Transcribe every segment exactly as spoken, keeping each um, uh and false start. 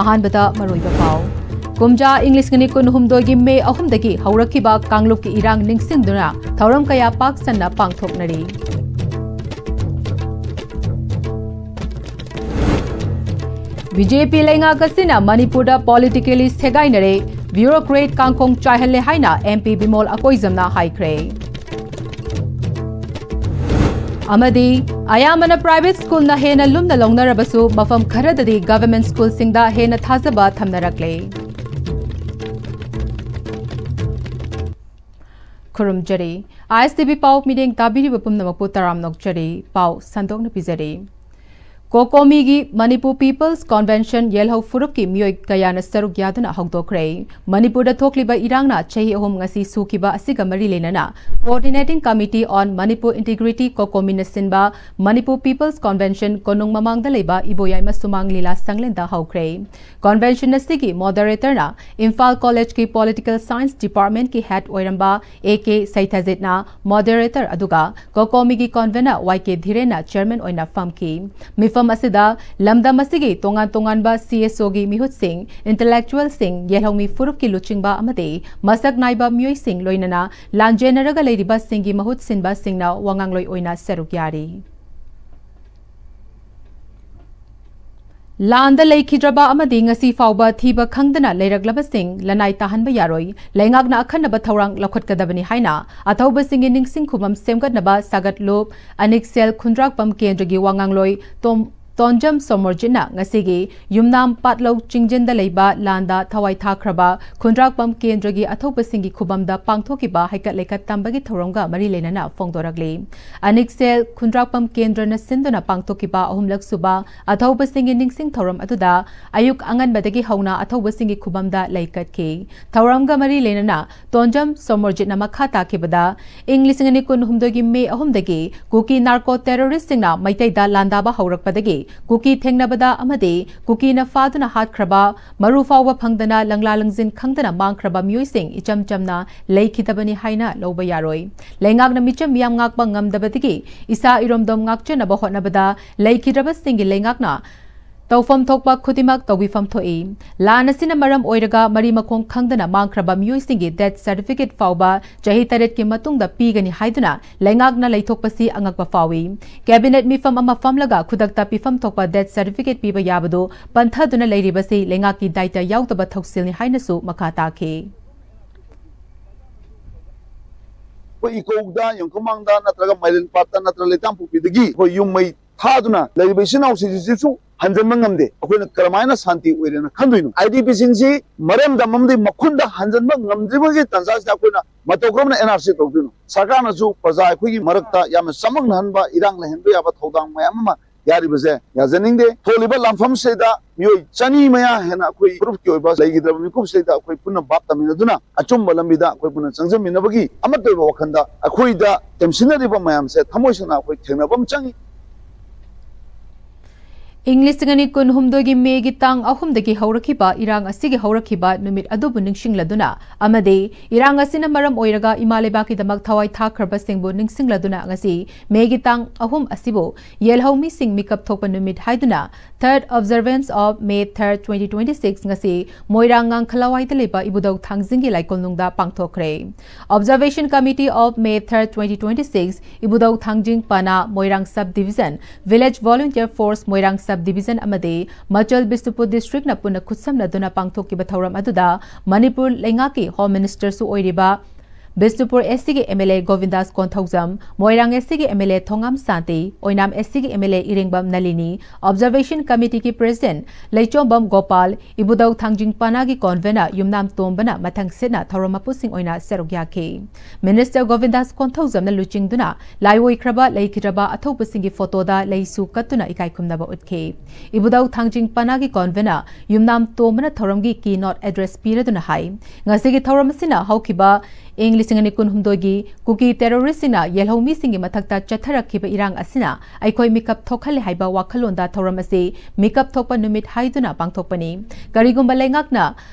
ꯑꯍꯥꯟꯕꯗ ꯃꯔꯨꯑꯣꯏꯕ ꯄꯥꯎ꯫ ꯀꯨꯝꯖꯥ ꯏꯪ ꯂꯤꯁꯤꯡ ꯑꯅꯤ ꯀꯨꯟꯍꯨꯝꯗꯣꯏꯒꯤ ꯃꯦ ꯑꯍꯨꯝꯗꯒꯤ ꯍꯧꯔꯛꯈꯤꯕ ꯀꯥꯡꯂꯨꯞꯀꯤ ꯏꯔꯥꯡ ꯅꯤꯡꯁꯤꯡꯗꯨꯅ ꯊꯧꯔꯝ ꯀꯌꯥ ꯄꯥꯛ ꯁꯟꯅ ꯄꯥꯡꯊꯣꯛꯅꯔꯤ꯫ ꯕꯤ ꯖꯦ ꯄꯤ ꯂꯩꯉꯥꯛ ꯑꯁꯤꯅ ꯃꯅꯤꯄꯨꯔꯗ politically ꯁꯦꯒꯥꯏꯅꯔꯦ, bureaucrat ꯀꯥꯡꯈꯣꯡ ꯆꯥꯏꯍꯜꯂꯦ ꯍꯥꯏꯅ ꯑꯦꯝ ꯄꯤ ꯕꯤꯃꯣꯜ ꯑꯀꯣꯏꯖꯝꯅ ꯍꯥꯏꯈ꯭ꯔꯦ꯫ ꯑꯃꯗꯤ ꯑꯌꯥꯝꯕꯅ private schoolꯅ ꯍꯦꯟꯅ ꯂꯨꯝꯅ ꯂꯧꯅꯔꯕꯁꯨ, ꯃꯐꯝ ꯈꯔꯗꯗꯤ government schoolꯁꯤꯡꯗ ꯍꯦꯟꯅ ꯊꯥꯖꯕ ꯊꯝꯅꯔꯛꯂꯦ꯫ ꯈꯨꯔꯨꯝꯖꯔꯤ꯫ ꯑꯥꯏ ꯑꯦꯁ ꯇꯤ ꯚꯤ ꯄꯥꯎ ꯃꯤꯠꯌꯦꯡ ꯇꯥꯕꯤꯔꯤꯕ ꯄꯨꯝꯅꯃꯛꯄꯨ ꯇꯔꯥꯝꯅ ꯑꯣꯛꯆꯔꯤ꯫ ꯄꯥꯎ ꯁꯟꯗꯣꯛꯅ ꯄꯤꯖꯔꯤ꯫ ꯀꯣꯀꯣꯃꯤꯒꯤ Manipur People's Convention ꯌꯦꯜꯍꯧ ꯐꯨꯔꯨꯞꯀꯤ ꯃꯤꯑꯣꯏ ꯀꯌꯥꯅ ꯁꯔꯨꯛ ꯌꯥꯗꯨꯅ ꯍꯧꯗꯣꯛꯈ꯭ꯔꯦ꯫ ꯃꯅꯤꯄꯨꯔꯗ ꯊꯣꯛꯂꯤꯕ ꯏꯔꯥꯡꯅ ꯆꯍꯤ ꯑꯍꯨꯝ ꯉꯁꯤ ꯁꯨꯈꯤꯕ ꯑꯁꯤꯒ ꯃꯔꯤ ꯂꯩꯅꯅ Coordinating Committee on Manipur Integrity ꯀꯣꯀꯣꯃꯤꯅ ꯁꯤꯟꯕ Manipur People's Convention ꯀꯣꯅꯨꯡ ꯃꯃꯥꯡꯗ ꯂꯩꯕ ꯏꯕꯣꯌꯥꯏꯃ ꯁꯨꯃꯥꯡ ꯂꯤꯂꯥ ꯁꯪꯂꯦꯟꯗ ꯍꯧꯈ꯭ꯔꯦ꯫ Convention ꯑꯁꯤꯒꯤ moderatorꯅ ꯏꯝꯐꯥꯜ ꯀꯣꯂꯦꯖꯀꯤ Political Science Departmentꯀꯤ head ꯑꯣꯏꯔꯝꯕ ꯑꯦ ꯀꯦ ꯁꯩꯊꯥꯖꯤꯠꯅ moderator ꯑꯗꯨꯒ ꯀꯣꯀꯣꯃꯤꯒꯤ convener ꯋꯥꯏ ꯀꯦ ꯙꯤꯔꯦꯟꯅ chairman ꯑꯣꯏꯅ ꯐꯝꯈꯤ꯫ ꯃꯤꯐꯝ ꯑꯁꯤꯗ ꯂꯝꯗꯝ ꯑꯁꯤꯒꯤ ꯇꯣꯉꯥꯟ ꯇꯣꯉꯥꯟꯕ ꯁꯤ ꯑꯦꯁ ꯑꯣꯒꯤ ꯃꯤꯍꯨꯠꯁꯤꯡ, intellectualꯁꯤꯡ, ꯌꯦꯜꯍꯧꯃꯤ ꯐꯨꯔꯨꯞꯀꯤ ꯂꯨꯆꯤꯡꯕ ꯑꯃꯗꯤ ꯃꯁꯛ ꯅꯥꯏꯕ ꯃꯤꯑꯣꯏꯁꯤꯡ, ꯂꯣꯏꯅꯅ ꯂꯥꯟꯖꯦꯟꯅꯔꯒ ꯂꯩꯔꯤꯕꯁꯤꯡꯒꯤ ꯃꯍꯨꯠ ꯁꯤꯟꯕꯁꯤꯡꯅ ꯋꯥꯉꯥꯡꯂꯣꯏ ꯑꯣꯏꯅ ꯁꯔꯨꯛ ꯌꯥꯔꯤ꯫ ꯂꯥꯟꯗ ꯂꯩꯈꯤꯗ꯭ꯔꯕ ꯑꯃꯗꯤ ꯉꯁꯤ ꯐꯥꯎꯕ ꯊꯤꯕ ꯈꯪꯗꯅ ꯂꯩꯔꯛꯂꯕꯁꯤꯡ ꯂꯅꯥꯏ ꯇꯥꯍꯟꯕ ꯌꯥꯔꯣꯏ꯫ ꯂꯩꯉꯥꯛꯅ ꯑꯈꯟꯅꯕ ꯊꯧꯔꯥꯡ ꯂꯧꯈꯠꯀꯗꯕꯅꯤ ꯍꯥꯏꯅ ꯑꯊꯧꯕꯁꯤꯡꯒꯤ ꯅꯤꯡꯁꯤꯡ ꯈꯨꯕꯝ ꯁꯦꯝꯒꯠꯅꯕ ꯁꯥꯒꯠꯂꯨꯞ ꯑꯅꯤꯛꯁꯦꯜ ꯈꯨꯟꯗ꯭ꯔꯥꯛꯄꯝ ꯀꯦꯟꯗ꯭ꯔꯒꯤ ꯋꯥꯉꯥꯡꯂꯣꯏ ꯇꯣꯝ-, ꯇꯣꯟꯖꯝ ꯁꯣꯃꯣꯔꯖꯤꯠꯅ ꯉꯁꯤꯒꯤ ꯌꯨꯝꯅꯥꯝ ꯄꯥꯠꯂꯧ ꯆꯤꯡꯖꯤꯟꯗ ꯂꯩꯕ ꯂꯥꯟꯗ ꯊꯋꯥꯏ ꯊꯥꯈ꯭ꯔꯕ ꯈꯨꯟꯗ꯭ꯔꯥꯛꯄꯝ ꯀꯦꯟꯗ꯭ꯔꯒꯤ ꯑꯊꯧꯕꯁꯤꯡꯒꯤ ꯈꯨꯕꯝꯗ ꯄꯥꯡꯊꯣꯛꯈꯤꯕ ꯍꯩꯀꯠ ꯂꯩꯀꯠ ꯇꯝꯕꯒꯤ ꯊꯧꯔꯝꯒ ꯃꯔꯤ ꯂꯩꯅꯅ ꯐꯣꯡꯗꯣꯔꯛꯂꯤ꯫ ꯑꯅꯤꯛꯁꯦꯜ ꯈꯨꯟꯗ꯭ꯔꯥꯛꯄꯝ ꯀꯦꯟꯗ꯭ꯔꯅ ꯁꯤꯟꯗꯨꯅ ꯄꯥꯡꯊꯣꯛꯈꯤꯕ ꯑꯍꯨꯝꯂꯛ ꯁꯨꯕ ꯑꯊꯧꯕꯁꯤꯡꯒꯤ ꯅꯤꯡꯁꯤꯡ ꯊꯧꯔꯝ ꯑꯗꯨꯗ ꯑꯌꯨꯛ ꯑꯉꯟꯕꯗꯒꯤ ꯍꯧꯅ ꯑꯊꯧꯕꯁꯤꯡꯒꯤ ꯈꯨꯕꯝꯗ ꯂꯩ ꯀꯠꯈꯤ꯫ ꯊꯧꯔꯝꯒ ꯃꯔꯤ ꯂꯩꯅꯅ ꯇꯣꯟꯖꯝ ꯁꯣꯃꯣꯔꯖꯤꯠꯅ ꯃꯈꯥ ꯇꯥꯈꯤꯕꯗ, ꯏꯪ ꯂꯤꯁꯤꯡ ꯑꯅꯤ ꯀꯨꯟꯍꯨꯝꯗꯣꯏꯒꯤ ꯃꯦ ꯑꯍꯨꯝꯗꯒꯤ ꯀꯨꯀꯤ narco terroristꯁꯤꯡꯅ ꯃꯩꯇꯩꯗ ꯂꯥꯟꯗꯥꯕ ꯍꯧꯔꯛꯄꯗꯒꯤ ꯀꯨꯀꯤ ꯊꯦꯡꯅꯕꯗ ꯑꯃꯗꯤ ꯀꯨꯀꯤꯅ ꯐꯥꯗꯨꯅ ꯍꯥꯠꯈ꯭ꯔꯕ, ꯃꯔꯨ ꯐꯥꯎꯕ ꯐꯪꯗꯅ ꯂꯪꯂꯥ ꯂꯪꯖꯤꯟ ꯈꯪꯗꯅ ꯃꯥꯡꯈ꯭ꯔꯕ ꯃꯤꯑꯣꯏꯁꯤꯡ ꯏꯆꯝ ꯆꯝꯅ ꯂꯩꯈꯤꯗꯕꯅꯤ ꯍꯥꯏꯅ ꯂꯧꯕ ꯌꯥꯔꯣꯏ꯫ ꯂꯩꯉꯥꯛꯅ ꯃꯤꯆꯝ ꯃꯤꯌꯥꯝ ꯉꯥꯛꯄ ꯉꯝꯗꯕꯗꯒꯤ ꯏꯁꯥ ꯏꯔꯣꯝꯗꯣꯝ ꯉꯥꯛꯆꯅꯕ ꯍꯣꯠꯅꯕꯗ ꯂꯩꯈꯤꯗ꯭ꯔꯕꯁꯤꯡꯒꯤ ꯂꯩꯉꯥꯛꯅ ꯇꯧꯐꯝ ꯊꯣꯛꯄ ꯈꯨꯗꯤꯡꯃꯛ ꯇꯧꯕꯤꯐꯝ ꯊꯣꯛꯏ꯫ ꯂꯥꯟ ꯑꯁꯤꯅ ꯃꯔꯝ ꯑꯣꯏꯔꯒ ꯃꯔꯤ ꯃꯈꯣꯡ ꯈꯪꯗꯅ ꯃꯥꯡꯈ꯭ꯔꯕ ꯃꯤꯑꯣꯏꯁꯤꯡꯒꯤ death certificate ꯐꯥꯎꯕ ꯆꯍꯤ ꯇꯔꯦꯠꯀꯤ ꯃꯇꯨꯡꯗ ꯄꯤꯒꯅꯤ ꯍꯥꯏꯗꯨꯅ ꯂꯩꯉꯥꯛꯅ ꯂꯩꯊꯣꯛꯄꯁꯤ ꯑꯉꯛꯄ ꯐꯥꯎꯏ꯫ Cabinet ꯃꯤꯐꯝ ꯑꯃ ꯐꯝꯂꯒ ꯈꯨꯗꯛꯇ ꯄꯤꯐꯝ ꯊꯣꯛꯄ death certificate ꯄꯤꯕ ꯌꯥꯕꯗꯨ ꯄꯟꯊꯗꯨꯅ ꯂꯩꯔꯤꯕꯁꯤ ꯂꯩꯉꯥꯛꯀꯤ ꯗꯥꯏꯇ ꯌꯥꯎꯗꯕ ꯊꯧꯁꯤꯜꯅꯤ ꯍꯥꯏꯅꯁꯨ ꯃꯈꯥ ꯇꯥꯈꯤ꯫ ꯑꯩꯈꯣꯏ ꯏꯀꯣꯛꯇ, ꯌꯦꯡꯈꯣꯃꯥꯡꯗ ꯅꯠꯇ꯭ꯔꯒ ꯃꯥꯏꯔꯦꯟ ꯄꯥꯠꯇ ꯅꯠꯇ꯭ꯔꯒ ꯂꯩꯇꯥꯝꯄꯣꯛꯄꯤꯗꯒꯤ ꯑꯩꯈꯣꯏ ꯌꯨꯝ ꯃꯩ ꯊꯥꯗꯨꯅ ꯂꯩꯔꯤꯕ ꯏꯆꯤꯟ ꯏꯅꯥꯎꯁꯤꯡꯁꯤꯁꯨ ꯍꯟꯖꯤꯟꯕ ꯉꯝꯗꯦ꯫ ꯑꯩꯈꯣꯏꯅ ꯀꯔꯝꯍꯥꯏꯅ ꯁꯥꯟꯇꯤ ꯑꯣꯏꯔꯦꯅ ꯈꯟꯗꯣꯏꯅꯣ? ꯑꯥꯏ ꯗꯤ ꯄꯤꯁꯤꯡꯁꯤ ꯃꯔꯝꯗꯝ ꯑꯃꯗꯤ ꯃꯈꯨꯟꯗ ꯍꯟꯖꯤꯟꯕ ꯉꯝꯗ꯭ꯔꯤꯕꯒꯤ ꯇꯥꯟꯖꯥꯁꯤꯗ ꯑꯩꯈꯣꯏꯅ ꯃꯇꯧ ꯀꯔꯝꯅ ꯑꯦꯟ ꯑꯥꯔ ꯁꯤ ꯇꯧꯗꯣꯏꯅꯣ? ꯁꯔꯀꯥꯔꯅꯁꯨ ꯄ꯭ꯔꯖꯥ ꯑꯩꯈꯣꯏꯒꯤ ꯃꯔꯛꯇ ꯌꯥꯝꯅ ꯆꯃꯝꯅꯍꯟꯕ, ꯏꯔꯥꯡ ꯂꯩꯍꯟꯕ ꯌꯥꯕ ꯊꯧꯗꯥꯡ ꯃꯌꯥꯝ ꯑꯃ ꯌꯥꯔꯤꯕꯁꯦ ꯌꯥꯖꯅꯤꯡꯗꯦ꯫ ꯊꯣꯛꯂꯤꯕ ꯂꯥꯟꯐꯝꯁꯤꯗ ꯃꯤꯑꯣꯏ ꯆꯅꯤ ꯃꯌꯥ ꯍꯦꯟꯅ ꯑꯩꯈꯣꯏ ꯐꯨꯔꯨꯞꯀꯤ ꯑꯣꯏꯕ ꯂꯩꯈꯤꯗ꯭ꯔꯕ ꯃꯤꯀꯨꯞꯁꯤꯗ ꯑꯩꯈꯣꯏ ꯄꯨꯟꯅ ꯚꯥꯞ ꯇꯥꯃꯤꯟꯅꯗꯨꯅ ꯑꯆꯨꯝꯕ ꯂꯝꯕꯤꯗ ꯑꯩꯈꯣꯏ ꯄꯨꯟꯅ ꯆꯪꯖꯃꯤꯟꯅꯕꯒꯤ ꯑꯃꯠꯇ ꯑꯣꯏꯕ ꯋꯥꯈꯜꯗ ꯑꯩꯈꯣꯏꯗ ꯇꯦꯝꯁꯤꯟꯅꯔꯤꯕ ꯃꯌꯥꯝꯁꯦ ꯊꯃꯣꯏ ꯁꯦꯡꯅ ꯑꯩꯈꯣꯏ ꯊꯦꯡꯅꯕ ꯑꯃ ꯆꯪꯏ꯫ ꯏꯪ ꯂꯤꯁꯤꯡ ꯑꯅꯤ ꯀꯨꯟꯍꯨꯝꯗꯣꯏꯒꯤ ꯃꯦꯒꯤ ꯇꯥꯡ ꯑꯍꯨꯝꯗꯒꯤ ꯍꯧꯔꯛꯈꯤꯕ ꯏꯔꯥꯡ ꯑꯁꯤꯒꯤ ꯍꯧꯔꯛꯈꯤꯕ ꯅꯨꯃꯤꯠ ꯑꯗꯨꯕꯨ ꯅꯤꯡꯁꯤꯡꯂꯗꯨꯅ ꯑꯃꯗꯤ ꯏꯔꯥꯡ ꯑꯁꯤꯅ ꯃꯔꯝ ꯑꯣꯏꯔꯒ ꯏꯃꯥ ꯂꯩꯕꯥꯛꯀꯤꯗꯃꯛ ꯊꯋꯥꯏ ꯊꯥꯈ꯭ꯔꯕꯁꯤꯡꯕꯨ ꯅꯤꯡꯁꯤꯡꯂꯗꯨꯅ ꯉꯁꯤ ꯃꯦꯒꯤ ꯇꯥꯡ ꯑꯍꯨꯝ ꯑꯁꯤꯕꯨ ꯌꯦꯜꯍꯧꯃꯤꯁꯤꯡ ꯃꯤꯀꯞ ꯊꯣꯛꯄ ꯅꯨꯃꯤꯠ ꯍꯥꯏꯗꯨꯅ Third Observance of May third, twenty twenty-six ꯉꯁꯤ ꯃꯣꯏꯔꯥꯡ ꯉꯥꯡꯈꯂꯋꯥꯏꯗ ꯂꯩꯕ ꯏꯕꯨꯙꯧ ꯊꯥꯡꯖꯤꯡꯒꯤ ꯂꯥꯏꯀꯣꯜꯅꯨꯡꯗ ꯄꯥꯡꯊꯣꯛꯈ꯭ꯔꯦ꯫ Observation Committee of May third, twenty twenty-six, ꯏꯕꯨꯙꯧ ꯊꯥꯡꯖꯤꯡ ꯄꯅꯥ ꯃꯣꯏꯔꯥꯡ Sub Division, Village Volunteer Force ꯃꯣꯏꯔꯥꯡ Sub Division ꯑꯃꯗꯤ ꯃꯆꯜ ꯕꯤꯁꯅꯨꯄꯨꯔ District ꯅ ꯄꯨꯟꯅ ꯈꯨꯠꯁꯝꯅꯗꯨꯅ ꯄꯥꯡꯊꯣꯛꯈꯤꯕ ꯊꯧꯔꯝ ꯑꯗꯨꯗ ꯃꯅꯤꯄꯨꯔ ꯂꯩꯉꯥꯛꯀꯤ Home Minister ꯁꯨ ꯑꯣꯏꯔꯤꯕ ꯕꯤꯁꯅꯨꯄꯨꯔ ꯑꯦꯁ ꯁꯤꯒꯤ ꯑꯦꯝ ꯑꯦꯜ ꯑꯦ ꯒꯣꯕꯤꯟꯗꯥꯁ ꯀꯣꯟꯊꯧꯖꯝ, ꯃꯣꯏꯔꯥꯡ ꯑꯦꯁ ꯁꯤꯒꯤ ꯑꯦꯝ ꯑꯦꯜ ꯑꯦ ꯊꯣꯉꯥꯝ ꯁꯥꯟꯇꯤ, ꯑꯣꯏꯅꯥꯝ ꯑꯦꯁ ꯁꯤꯒꯤ M L A Irengbam Nalini, Observation Committee ꯒꯤ President ꯂꯩꯆꯣꯝꯕꯝ ꯒꯣꯄꯥꯜ, ꯏꯕꯨꯙꯧ ꯊꯥꯡꯖꯤꯡ ꯄꯅꯥꯒꯤ Convener ꯌꯨꯝꯅꯥꯝ ꯇꯣꯝꯕꯅ ꯃꯊꯪ ꯁꯤꯠꯅ ꯊꯧꯔꯝ ꯃꯄꯨꯁꯤꯡ ꯑꯣꯏꯅ ꯁꯔꯨꯛ ꯌꯥꯈꯤ꯫ ꯃꯤꯅꯤꯁꯇꯔ ꯒꯣꯕꯤꯟꯗꯥꯁ ꯀꯣꯟꯊꯧꯖꯝꯅ ꯂꯨꯆꯤꯡꯗꯨꯅ ꯂꯥꯏꯑꯣꯏꯈ꯭ꯔꯕ ꯂꯩꯈꯤꯗ꯭ꯔꯕ ꯑꯊꯧꯕꯁꯤꯡꯒꯤ ꯐꯣꯇꯣꯗ ꯂꯩꯁꯨ ꯀꯠꯇꯨꯅ ꯏꯀꯥꯏ ꯈꯨꯝꯅꯕ ꯎꯠꯈꯤ꯫ ꯏꯕꯨꯙꯧ ꯊꯥꯡꯖꯤꯡ ꯄꯅꯥꯒꯤ Convener ꯌꯨꯝꯅꯥꯝ ꯇꯣꯝꯕꯅ ꯊꯧꯔꯝꯒꯤ keynote address ꯄꯤꯔꯗꯨꯅ ꯍꯥꯏ, ꯉꯁꯤꯒꯤ ꯊꯧꯔꯝ ꯑꯁꯤꯅ ꯍꯧꯈꯤꯕ ꯏꯪ ꯂꯤꯁꯤꯡ ꯑꯅꯤ ꯀꯨꯟꯍꯨꯝꯗꯣꯏꯒꯤ ꯀꯨꯀꯤ terrorist ꯁꯤꯡꯅ ꯌꯦꯜꯍꯧꯃꯤꯁꯤꯡꯒꯤ ꯃꯊꯛꯇ ꯆꯠꯊꯔꯛꯈꯤꯕ ꯏꯔꯥꯡ ꯑꯁꯤꯅ ꯑꯩꯈꯣꯏ ꯃꯤꯀꯞ ꯊꯣꯛꯍꯜꯂꯦ ꯍꯥꯏꯕ ꯋꯥꯈꯜꯂꯣꯟꯗ ꯊꯧꯔꯝ ꯑꯁꯤ ꯃꯤꯀꯞ ꯊꯣꯛꯄ ꯅꯨꯃꯤꯠ ꯍꯥꯏꯗꯨꯅ ꯄꯥꯡꯊꯣꯛꯄꯅꯤ꯫ ꯀꯔꯤꯒꯨꯝꯕ ꯂꯩꯉꯥꯛꯅ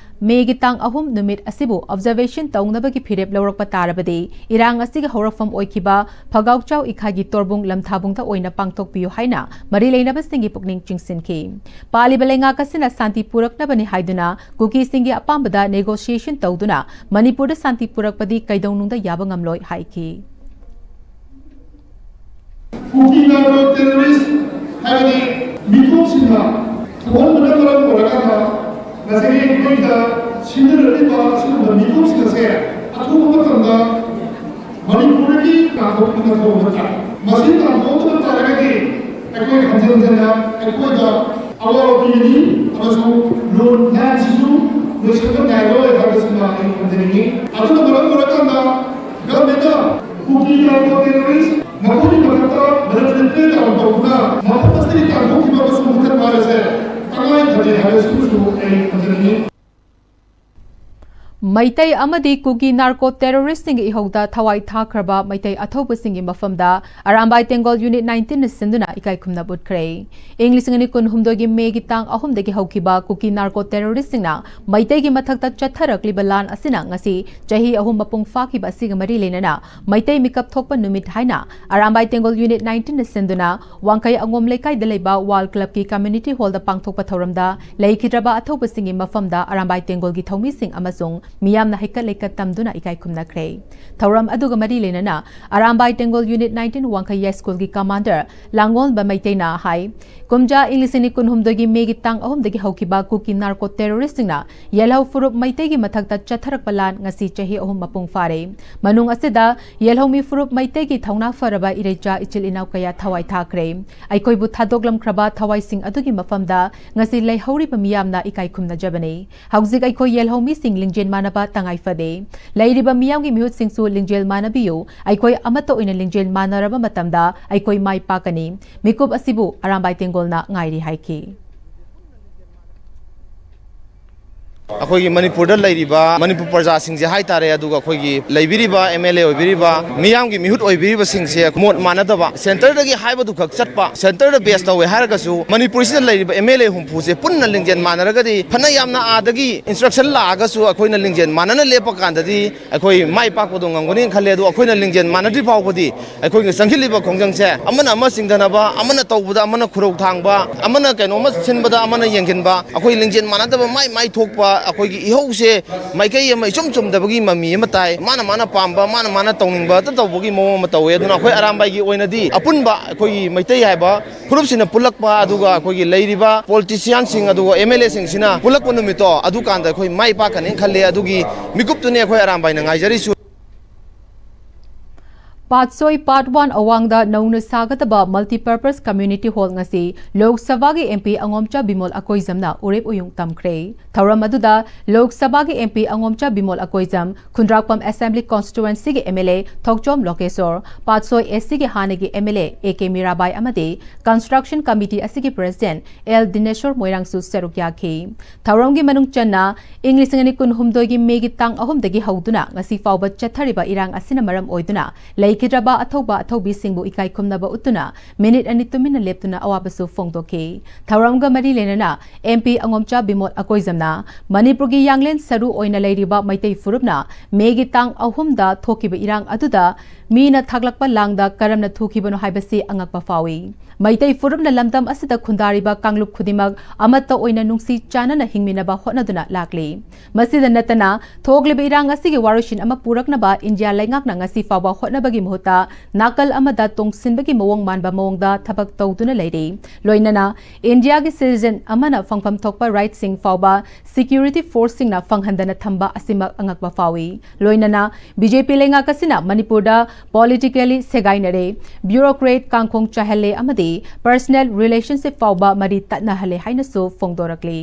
ꯃꯦꯒꯤ ꯇꯥꯡ ꯑꯍꯨꯝ ꯅꯨꯃꯤꯠ ꯑꯁꯤꯕꯨ ꯑꯣꯕꯖꯔꯕꯦꯁꯟ ꯇꯧꯅꯕꯒꯤ ꯐꯤꯔꯦꯞ ꯂꯧꯔꯛꯄ ꯇꯥꯔꯕꯗꯤ, ꯏꯔꯥꯡ ꯑꯁꯤꯒꯤ ꯍꯧꯔꯛꯐꯝ ꯑꯣꯏꯈꯤꯕ ꯐꯒꯥꯎꯆꯥꯎ ꯏꯈꯥꯒꯤ ꯇꯣꯔꯕꯨꯡ ꯂꯝꯊꯥꯕꯨꯡꯗ ꯑꯣꯏꯅ ꯄꯥꯡꯊꯣꯛꯄꯤꯌꯨ ꯍꯥꯏꯅ ꯃꯔꯤ ꯂꯩꯅꯕꯁꯤꯡꯒꯤ ꯄꯨꯛꯅꯤꯡ ꯆꯤꯡꯁꯤꯟꯈꯤ꯫ ꯄꯥꯜꯂꯤꯕ ꯂꯩꯉꯥꯛ ꯑꯁꯤꯅ ꯁꯥꯟꯇꯤ ꯄꯨꯔꯛꯅꯕꯅꯤ ꯍꯥꯏꯗꯨꯅ ꯀꯨꯀꯤꯁꯤꯡꯒꯤ ꯑꯄꯥꯝꯕꯗ ꯅꯦꯒꯣꯁꯤꯌꯦꯁꯟ ꯇꯧꯗꯨꯅ ꯃꯅꯤꯄꯨꯔꯗ ꯁꯥꯟꯇꯤ ꯄꯨꯔꯛꯄꯗꯤ ꯀꯩꯗꯧꯅꯨꯡꯗ ꯌꯥꯕ ꯉꯝꯂꯣꯏ ꯍꯥꯏꯈꯤ꯫ ꯀꯨꯀꯤ ꯅꯥꯔꯀꯣ ꯇꯦꯔꯣꯔꯤꯁ ꯍꯥꯏꯕꯗꯤ ꯃꯤꯇꯣꯞꯁꯤꯡꯅ ꯊꯣꯛꯍꯟꯕꯅ ꯃꯔꯝ ꯑꯣꯏꯔꯀꯥꯟꯗ ꯉꯁꯥꯏꯒꯤ ꯑꯩꯈꯣꯏꯗ ꯁꯤꯖꯤꯟꯅꯔꯛꯂꯤꯕ ꯑꯁꯤꯒꯨꯝꯕ ꯃꯤꯇꯣꯞꯁꯤꯡ ꯑꯁꯦ ꯑꯊꯨꯕ ꯃꯇꯝꯗ ꯃꯅꯤꯄꯨꯔꯗꯒꯤ ꯇꯥꯟꯊꯣꯛꯄ ꯃꯊꯧ ꯇꯥꯏ꯫ ꯃꯁꯤ ꯇꯥꯟꯊꯣꯛꯇꯕ ꯇꯥꯔꯒꯗꯤ ꯑꯩꯈꯣꯏ ꯍꯟꯖꯤꯟ ꯍꯟꯖꯤꯟꯅ ꯑꯩꯈꯣꯏꯗ ꯑꯋꯥꯕ ꯄꯤꯒꯅꯤ ꯑꯃꯁꯨꯡ ꯂꯨꯟ ꯅꯥꯏꯟꯁꯤꯁꯨ ꯂꯣꯏꯁꯤꯟꯕ ꯅꯥꯏꯔꯣꯏ ꯍꯥꯏꯕꯁꯤꯃ ꯑꯩ ꯊꯝꯖꯅꯤꯡꯏ꯫ ꯑꯗꯨꯅ ꯃꯔꯝ ꯑꯣꯏꯔꯀꯥꯟꯗ ꯒꯚꯔꯟꯃꯦꯟꯠꯅ ꯀꯨꯀꯤ ꯅꯥꯔꯀꯣ ꯇꯦꯔꯣꯔꯤꯁ ꯃꯈꯣꯏꯒꯤ ꯃꯊꯛꯇ ꯃꯤꯂꯤꯇꯔꯤ ꯀ꯭ꯔꯦꯛꯗꯥꯎꯟ ꯇꯧꯗꯨꯅ ꯃꯐꯝ ꯑꯁꯤꯗꯒꯤ ꯇꯥꯟꯊꯣꯛꯈꯤꯕ ꯑꯃꯁꯨꯡ ꯃꯨꯊꯠꯄ ꯍꯥꯏꯕꯁꯦ ꯇꯉꯥꯏ ꯐꯗꯦ ꯍꯥꯏꯕꯁꯤꯃꯁꯨ ꯑꯩ ꯊꯝꯖꯅꯤꯡꯏ꯫ ꯃꯩꯇꯩ ꯑꯃꯗꯤ ꯀꯨꯀꯤ ꯅꯥꯔꯀꯣ ꯇꯦꯔꯣꯔꯤꯁꯁꯤꯡꯒꯤ ꯏꯍꯧꯗ ꯊꯋꯥꯏ ꯊꯥꯈ꯭ꯔꯕ ꯃꯩꯇꯩ ꯑꯊꯧꯕꯁꯤꯡꯒꯤ ꯃꯐꯝꯗ ꯑꯔꯥꯝꯕꯥꯏ ꯇꯦꯡꯒꯣꯜ ꯌꯨꯅꯤꯠ ꯅꯥꯏꯟꯇꯤꯟꯅ ꯁꯤꯟꯗꯨꯅ ꯏꯀꯥꯏ ꯈꯨꯝꯅꯕ ꯎꯠꯈ꯭ꯔꯦ꯫ ꯏꯪ ꯂꯤꯁꯤꯡ ꯑꯅꯤ ꯀꯨꯟꯍꯨꯝꯗꯣꯏꯒꯤ ꯃꯦꯒꯤ ꯇꯥꯡ ꯑꯍꯨꯝꯗꯒꯤ ꯍꯧꯈꯤꯕ ꯀꯨꯀꯤ ꯅꯥꯔꯀꯣ ꯇꯦꯔꯣꯔꯤꯁꯁꯤꯡꯅ ꯃꯩꯇꯩꯒꯤ ꯃꯊꯛꯇ ꯆꯠꯊꯔꯛꯂꯤꯕ ꯂꯥꯟ ꯑꯁꯤꯅ ꯉꯁꯤ ꯆꯍꯤ ꯑꯍꯨꯝ ꯃꯄꯨꯡ ꯐꯥꯈꯤꯕ ꯑꯁꯤꯒ ꯃꯔꯤ ꯂꯩꯅꯅ ꯃꯩꯇꯩ ꯃꯤꯀꯞ ꯊꯣꯛꯄ ꯅꯨꯃꯤꯠ ꯍꯥꯏꯅ ꯑꯔꯥꯝꯕꯥꯏ ꯇꯦꯡꯒꯣꯜ ꯌꯨꯅꯤꯠ ꯅꯥꯏꯟꯇꯤꯟꯅ ꯁꯤꯟꯗꯨꯅ ꯋꯥꯡꯈꯩ ꯑꯉꯣꯝ ꯂꯩꯀꯥꯏꯗ ꯂꯩꯕ ꯋꯥꯔꯜ ꯀ꯭ꯂꯕꯀꯤ ꯀꯝꯃ꯭ꯌꯨꯅꯤꯇꯤ ꯍꯣꯜꯗ ꯄꯥꯡꯊꯣꯛꯄ ꯊꯧꯔꯝꯗ ꯂꯩꯈꯤꯗ꯭ꯔꯕ ꯑꯊꯧꯕꯁꯤꯡꯒꯤ ꯃꯐꯝꯗ ꯑꯔꯥꯝꯕꯥꯏ ꯇꯦꯡꯒꯣꯜꯒꯤ ꯊꯧꯃꯤꯁꯤꯡ ꯑꯃꯁꯨꯡ ꯃꯤꯌꯥꯝꯅ ꯍꯩꯀꯠ ꯂꯩꯀꯠ ꯇꯝꯗꯨꯅ ꯏꯀꯥꯏ ꯈꯨꯝꯅꯈ꯭ꯔꯦ꯫ ꯊꯧꯔꯝ ꯑꯗꯨꯒ ꯃꯔꯤ ꯂꯩꯅꯅ ꯑꯔꯥꯝꯕꯥꯏ ꯇꯦꯡꯒꯣꯜ ꯌꯨꯅꯤꯠ ꯅꯥꯏꯟꯇꯤꯟ ꯋꯥꯡꯈꯩ ꯌꯥꯏꯁ꯭ꯀꯨꯜꯒꯤ ꯀꯃꯥꯟꯗꯔ ꯂꯥꯡꯒꯣꯜꯕ ꯃꯩꯇꯩꯅ ꯍꯥꯏ, ꯀꯨꯝꯖꯥ ꯏꯪ ꯂꯤꯁꯤꯡ ꯑꯅꯤ ꯀꯨꯟꯍꯨꯝꯗꯣꯏꯒꯤ ꯃꯦꯒꯤ ꯇꯥꯡ ꯑꯍꯨꯝꯗꯒꯤ ꯍꯧꯈꯤꯕ ꯀꯨꯀꯤ ꯅꯥꯔꯀꯣ ꯇꯦꯔꯣꯔꯤꯁꯁꯤꯡꯅ ꯌꯦꯜꯍꯧ ꯐꯨꯔꯨꯞ ꯃꯩꯇꯩꯒꯤ ꯃꯊꯛꯇ ꯆꯠꯊꯔꯛꯄ ꯂꯥꯟ ꯉꯁꯤ ꯆꯍꯤ ꯑꯍꯨꯝ ꯃꯄꯨꯡ ꯐꯥꯔꯦ꯫ ꯃꯅꯨꯡ ꯑꯁꯤꯗ ꯌꯦꯜꯍꯧꯃꯤ ꯐꯨꯔꯨꯞ ꯃꯩꯇꯩꯒꯤ ꯊꯧꯅꯥ ꯐꯔꯕ ꯏꯔꯩꯆꯥ ꯏꯆꯤꯜ ꯏꯅꯥꯎ ꯀꯌꯥ ꯊꯋꯥꯏ ꯊꯥꯈ꯭ꯔꯦ꯫ ꯑꯩꯈꯣꯏꯕꯨ ꯊꯥꯗꯣꯛꯂꯝꯈ꯭ꯔꯕ ꯊꯋꯥꯏꯁꯤꯡ ꯑꯗꯨꯒꯤ ꯃꯐꯝꯗ ꯉꯁꯤ ꯂꯩꯍꯧꯔꯤꯕ ꯃꯤꯌꯥꯝꯅ ꯏꯀꯥꯏ ꯈꯨꯝꯅꯖꯕꯅꯤ꯫ ꯍꯧꯖꯤꯛ ꯑꯩꯈꯣꯏ ꯌꯦꯜꯍꯧꯃꯤꯁꯤꯡ ꯂꯤꯡꯖꯦꯜ ꯃꯥꯟꯅꯕ ꯇꯉꯥꯏ ꯐꯗꯦ꯫ ꯂꯩꯔꯤꯕ ꯃꯤꯌꯥꯝꯒꯤ ꯃꯤꯍꯨꯠꯁꯤꯡꯁꯨ ꯂꯤꯡꯖꯦꯜ ꯃꯥꯟꯅꯕꯤꯌꯨ꯫ ꯑꯩꯈꯣꯏ ꯑꯃꯠꯇ ꯑꯣꯏꯅ ꯂꯤꯡꯖꯦꯜ ꯃꯥꯟꯅꯔꯕ ꯃꯇꯝꯗ ꯑꯩꯈꯣꯏ ꯃꯥꯏ ꯄꯥꯛꯀꯅꯤ꯫ ꯃꯤꯀꯨꯞ ꯑꯁꯤꯕꯨ ꯑꯔꯥꯝꯕꯥꯏ ꯇꯦꯡꯒꯣꯜꯅ ꯉꯥꯏꯔꯤ ꯍꯥꯏꯈꯤ꯫ ꯑꯩꯈꯣꯏꯒꯤ ꯃꯅꯤꯄꯨꯔꯗ ꯂꯩꯔꯤꯕ ꯃꯅꯤꯄꯨꯔ ꯄ꯭ꯔꯖꯥꯁꯤꯡꯁꯦ ꯍꯥꯏꯇꯥꯔꯦ, ꯑꯗꯨꯒ ꯑꯩꯈꯣꯏꯒꯤ ꯂꯩꯕꯤꯔꯤꯕ ꯑꯦꯝ ꯑꯦꯜ ꯑꯦ ꯑꯣꯏꯕꯤꯔꯤꯕ, ꯃꯤꯌꯥꯝꯒꯤ ꯃꯤꯍꯨꯠ ꯑꯣꯏꯕꯤꯔꯤꯕꯁꯤꯡꯁꯦ ꯃꯣꯠ ꯃꯥꯟꯅꯗꯕ, ꯁꯦꯟꯇꯔꯗꯒꯤ ꯍꯥꯏꯕꯗꯨ ꯈꯛ ꯆꯠꯄ, ꯁꯦꯟꯇꯔꯗ ꯕꯦꯁ ꯇꯧꯋꯦ ꯍꯥꯏꯔꯒꯁꯨ ꯃꯅꯤꯄꯨꯔꯁꯤꯗ ꯂꯩꯔꯤꯕ ꯑꯦꯝ ꯑꯦꯜ ꯑꯦ ꯍꯨꯝꯐꯨꯁꯦ ꯄꯨꯟꯅ ꯂꯤꯡꯖꯦꯜ ꯃꯥꯟꯅꯔꯒꯗꯤ, ꯐꯅ ꯌꯥꯝꯅ ꯑꯥꯗꯒꯤ ꯏꯟꯁꯇ꯭ꯔꯛꯁꯟ ꯂꯥꯛꯑꯒꯁꯨ ꯑꯩꯈꯣꯏꯅ ꯂꯤꯡꯖꯦꯜ ꯃꯥꯟꯅꯅ ꯂꯦꯞꯄ ꯀꯥꯟꯗꯗꯤ ꯑꯩꯈꯣꯏ ꯃꯥꯏ ꯄꯥꯛꯄꯗꯣ ꯉꯝꯒꯅꯤꯅ ꯈꯜꯂꯦ꯫ ꯑꯗꯣ ꯑꯩꯈꯣꯏꯅ ꯂꯤꯡꯖꯦꯜ ꯃꯥꯟꯅꯗ꯭ꯔꯤ ꯐꯥꯎꯕꯗꯤ ꯑꯩꯈꯣꯏꯒꯤ ꯆꯪꯁꯤꯜꯂꯤꯕ ꯈꯣꯡꯖꯪꯁꯦ ꯑꯃꯅ ꯑꯃ ꯆꯤꯡꯊꯅꯕ, ꯑꯃꯅ ꯇꯧꯕꯗ ꯑꯃꯅ ꯈꯨꯔꯧ ꯊꯥꯡꯕ, ꯑꯃꯅ ꯀꯩꯅꯣꯝꯃ ꯁꯤꯟꯕꯗ ꯑꯃꯅ ꯌꯦꯡꯁꯤꯟꯕ, ꯑꯩꯈꯣꯏ ꯂꯤꯡꯖꯦꯜ ꯃꯥꯟꯅꯗꯕ ꯃꯥꯏ ꯃꯥꯏ ꯊꯣꯛꯄ ꯑꯩꯈꯣꯏꯒꯤ ꯏꯍꯧꯁꯦ ꯃꯥꯏꯀꯩ ꯑꯃ ꯏꯆꯨꯝ ꯆꯨꯝꯗꯕꯒꯤ ꯃꯃꯤ ꯑꯃ ꯇꯥꯏ꯫ ꯃꯥꯅ ꯃꯥꯅ ꯄꯥꯝꯕ, ꯃꯥꯅ ꯃꯥꯅ ꯇꯧꯅꯤꯡꯕ ꯑꯗꯨ ꯇꯧꯕꯒꯤ ꯃꯑꯣꯡ ꯑꯃ ꯇꯧꯋꯦ꯫ ꯑꯗꯨꯅ ꯑꯩꯈꯣꯏ ꯑꯔꯥꯝꯕꯥꯏꯒꯤ ꯑꯣꯏꯅꯗꯤ ꯑꯄꯨꯟꯕ ꯑꯩꯈꯣꯏꯒꯤ ꯃꯩꯇꯩ ꯍꯥꯏꯕ ꯐꯨꯔꯨꯞꯁꯤꯅ ꯄꯨꯜꯂꯛꯄ, ꯑꯗꯨꯒ ꯑꯩꯈꯣꯏꯒꯤ ꯂꯩꯔꯤꯕ ꯄꯣꯂꯤꯇꯤꯁꯤꯌꯥꯟꯁꯤꯡ ꯑꯗꯨꯒ ꯑꯦꯝ ꯑꯦꯜ ꯑꯦꯁꯤꯡꯁꯤꯅ ꯄꯨꯜꯂꯛꯄ ꯅꯨꯃꯤꯠꯇꯣ, ꯑꯗꯨꯀꯥꯟꯗ ꯑꯩꯈꯣꯏ ꯃꯥꯏ ꯄꯥꯛꯀꯅꯤ ꯈꯜꯂꯦ꯫ ꯑꯗꯨꯒꯤ ꯃꯤꯀꯨꯞꯇꯨꯅꯤ ꯑꯩꯈꯣꯏ ꯑꯔꯥꯝꯕꯥꯏꯅ ꯉꯥꯏꯖꯔꯤꯁꯨ꯫ ꯄꯥꯠꯁꯣꯏ ꯄꯥꯔꯠ ꯋꯥꯟ ꯑꯋꯥꯡꯗ ꯅꯧꯅ ꯁꯥꯒꯗꯕ ꯃꯜꯇꯤꯄꯔꯄꯁ ꯀꯝꯃ꯭ꯌꯨꯅꯤꯇꯤ ꯍꯣꯜ ꯉꯁꯤ ꯂꯣꯛ ꯁꯚꯥꯒꯤ ꯑꯦꯝ ꯄꯤ ꯑꯉꯣꯝꯆꯥ ꯕꯤꯃꯣꯜ ꯑꯀꯣꯏꯖꯝꯅ ꯎꯔꯦꯞ ꯎꯌꯨꯡ ꯇꯝꯈ꯭ꯔꯦ꯫ ꯊꯧꯔꯝ ꯑꯗꯨꯗ ꯂꯣꯛ ꯁꯚꯥꯒꯤ M P Angomcha Bimol Akoijam, Khundrakpam assembly ꯀꯣꯟꯁꯇꯤꯇ꯭ꯋꯦꯟꯁꯤꯒꯤ M L A Thokchom Lokeshwar, Patsoi ꯑꯦꯁ ꯁꯤꯒꯤ ꯍꯥꯟꯅꯒꯤ M L A A K Mirabai ꯑꯃꯗꯤ ꯀꯟꯁꯇ꯭ꯔꯛꯁꯟ ꯀꯃꯤꯇꯤ ꯑꯁꯤꯒꯤ ꯄ꯭ꯔꯦꯁꯤꯗꯦꯟꯠ ꯑꯦꯜ ꯗꯤꯅꯦꯁꯣꯔ ꯃꯣꯏꯔꯥꯡꯁꯨ ꯁꯔꯨꯛ ꯌꯥꯈꯤ꯫ ꯊꯧꯔꯝꯒꯤ ꯃꯅꯨꯡ ꯆꯟꯅ ꯏꯪ ꯂꯤꯁꯤꯡ ꯑꯅꯤ ꯀꯨꯟꯍꯨꯝꯗꯣꯏꯒꯤ ꯃꯦꯒꯤ ꯇꯥꯡ ꯑꯍꯨꯝꯗꯒꯤ ꯍꯧꯗꯨꯅ ꯉꯁꯤ ꯐꯥꯎꯕ ꯆꯠꯊꯔꯤꯕ ꯏꯔꯥꯡ ꯑꯁꯤꯅ ꯃꯔꯝ ꯑꯣꯏꯗꯨꯅ ꯂꯩꯈꯤꯗ꯭ꯔꯕ ꯑꯊꯧꯕ ꯑꯊꯧꯕꯤꯁꯤꯡꯕꯨ ꯏꯀꯥꯏ ꯈꯨꯝꯅꯕ ꯎꯠꯇꯨꯅ ꯃꯤꯅꯤꯠ ꯑꯅꯤ ꯇꯨꯃꯤꯟꯅ ꯂꯦꯞꯇꯨꯅ ꯑꯋꯥꯕꯁꯨ ꯐꯣꯡꯗꯣꯛꯈꯤ꯫ ꯊꯧꯔꯝꯒ ꯃꯔꯤ ꯂꯩꯅꯅ ꯑꯦꯝ ꯄꯤ ꯑꯉꯣꯝꯆꯥ ꯕꯤꯃꯣꯜ ꯑꯀꯣꯏꯖꯝꯅ ꯃꯅꯤꯄꯨꯔꯒꯤ ꯌꯥꯡꯂꯦꯟ ꯁꯔꯨ ꯑꯣꯏꯅ ꯂꯩꯔꯤꯕ ꯃꯩꯇꯩ ꯐꯨꯔꯨꯞꯅ ꯃꯦꯒꯤ ꯇꯥꯡ ꯑꯍꯨꯝꯗ ꯊꯣꯛꯈꯤꯕ ꯏꯔꯥꯡ ꯑꯗꯨꯗ ꯃꯤꯅ ꯊꯥꯛꯂꯛꯄ ꯂꯥꯡꯗ ꯀꯔꯝꯅ ꯊꯣꯛꯈꯤꯕꯅꯣ ꯍꯥꯏꯕꯁꯤ ꯑꯉꯛꯄ ꯐꯥꯎꯏ꯫ ꯃꯩꯇꯩ ꯐꯨꯔꯨꯞꯅ ꯂꯝꯗꯝ ꯑꯁꯤꯗ ꯈꯨꯟꯗꯥꯔꯤꯕ ꯀꯥꯡꯂꯨꯞ ꯈꯨꯗꯤꯡꯃꯛ ꯑꯃꯠꯇ ꯑꯣꯏꯅ ꯅꯨꯡꯁꯤ ꯆꯥꯟꯅꯅ ꯍꯤꯡꯃꯤꯟꯅꯕ ꯍꯣꯠꯅꯗꯨꯅ ꯂꯥꯛꯂꯤ꯫ ꯃꯁꯤꯗ ꯅꯠꯇꯅ ꯊꯣꯛꯂꯤꯕ ꯏꯔꯥꯡ ꯑꯁꯤꯒꯤ ꯋꯥꯔꯣꯏꯁꯤꯟ ꯑꯃ ꯄꯨꯔꯛꯅꯕ ꯏꯟꯗꯤꯌꯥ ꯂꯩꯉꯥꯛꯅ ꯉꯁꯤ ꯐꯥꯎꯕ ꯍꯣꯠꯅꯕꯒꯤ ꯃꯍꯨꯠꯇ ꯅꯥꯀꯜ ꯑꯃꯗ ꯇꯣꯡꯁꯤꯟꯕꯒꯤ ꯃꯑꯣꯡ ꯃꯥꯟꯕ ꯃꯑꯣꯡꯗ ꯊꯕꯛ ꯇꯧꯗꯨꯅ ꯂꯩꯔꯤ꯫ ꯂꯣꯏꯅꯅ ꯏꯟꯗꯤꯌꯥꯒꯤ ꯁꯤꯇꯤꯖꯦꯟ ꯑꯃꯅ ꯐꯪꯐꯝ ꯊꯣꯛꯄ ꯔꯥꯏꯠꯁꯤꯡ ꯐꯥꯎꯕ ꯁꯤꯀ꯭ꯌꯨꯔꯤꯇꯤ ꯐꯣꯔꯁꯁꯤꯡꯅ ꯐꯪꯍꯟꯗꯅ ꯊꯝꯕ ꯑꯁꯤꯃꯛ ꯑꯉꯛꯄ ꯐꯥꯎꯏ꯫ ꯂꯣꯏꯅꯅ ꯕꯤ ꯖꯦ ꯄꯤ ꯂꯩꯉꯥꯛ ꯑꯁꯤꯅ ꯃꯅꯤꯄꯨꯔꯗ ꯄꯣꯂꯤꯇꯤꯀꯦꯜꯂꯤ ꯁꯦꯒꯥꯏꯅꯔꯦ, ꯕ꯭ꯌꯨꯔꯣꯀ꯭ꯔꯦꯠ ꯀꯥꯡꯈꯣꯡ ꯆꯥꯏꯍꯜꯂꯦ ꯑꯃꯗꯤ ꯄꯔꯁꯅꯦꯜ ꯔꯤꯂꯦꯁꯟꯁꯤꯞ ꯐꯥꯎꯕ ꯃꯔꯤ ꯇꯠꯅꯍꯜꯂꯦ ꯍꯥꯏꯅꯁꯨ ꯐꯣꯡꯗꯣꯔꯛꯂꯤ꯫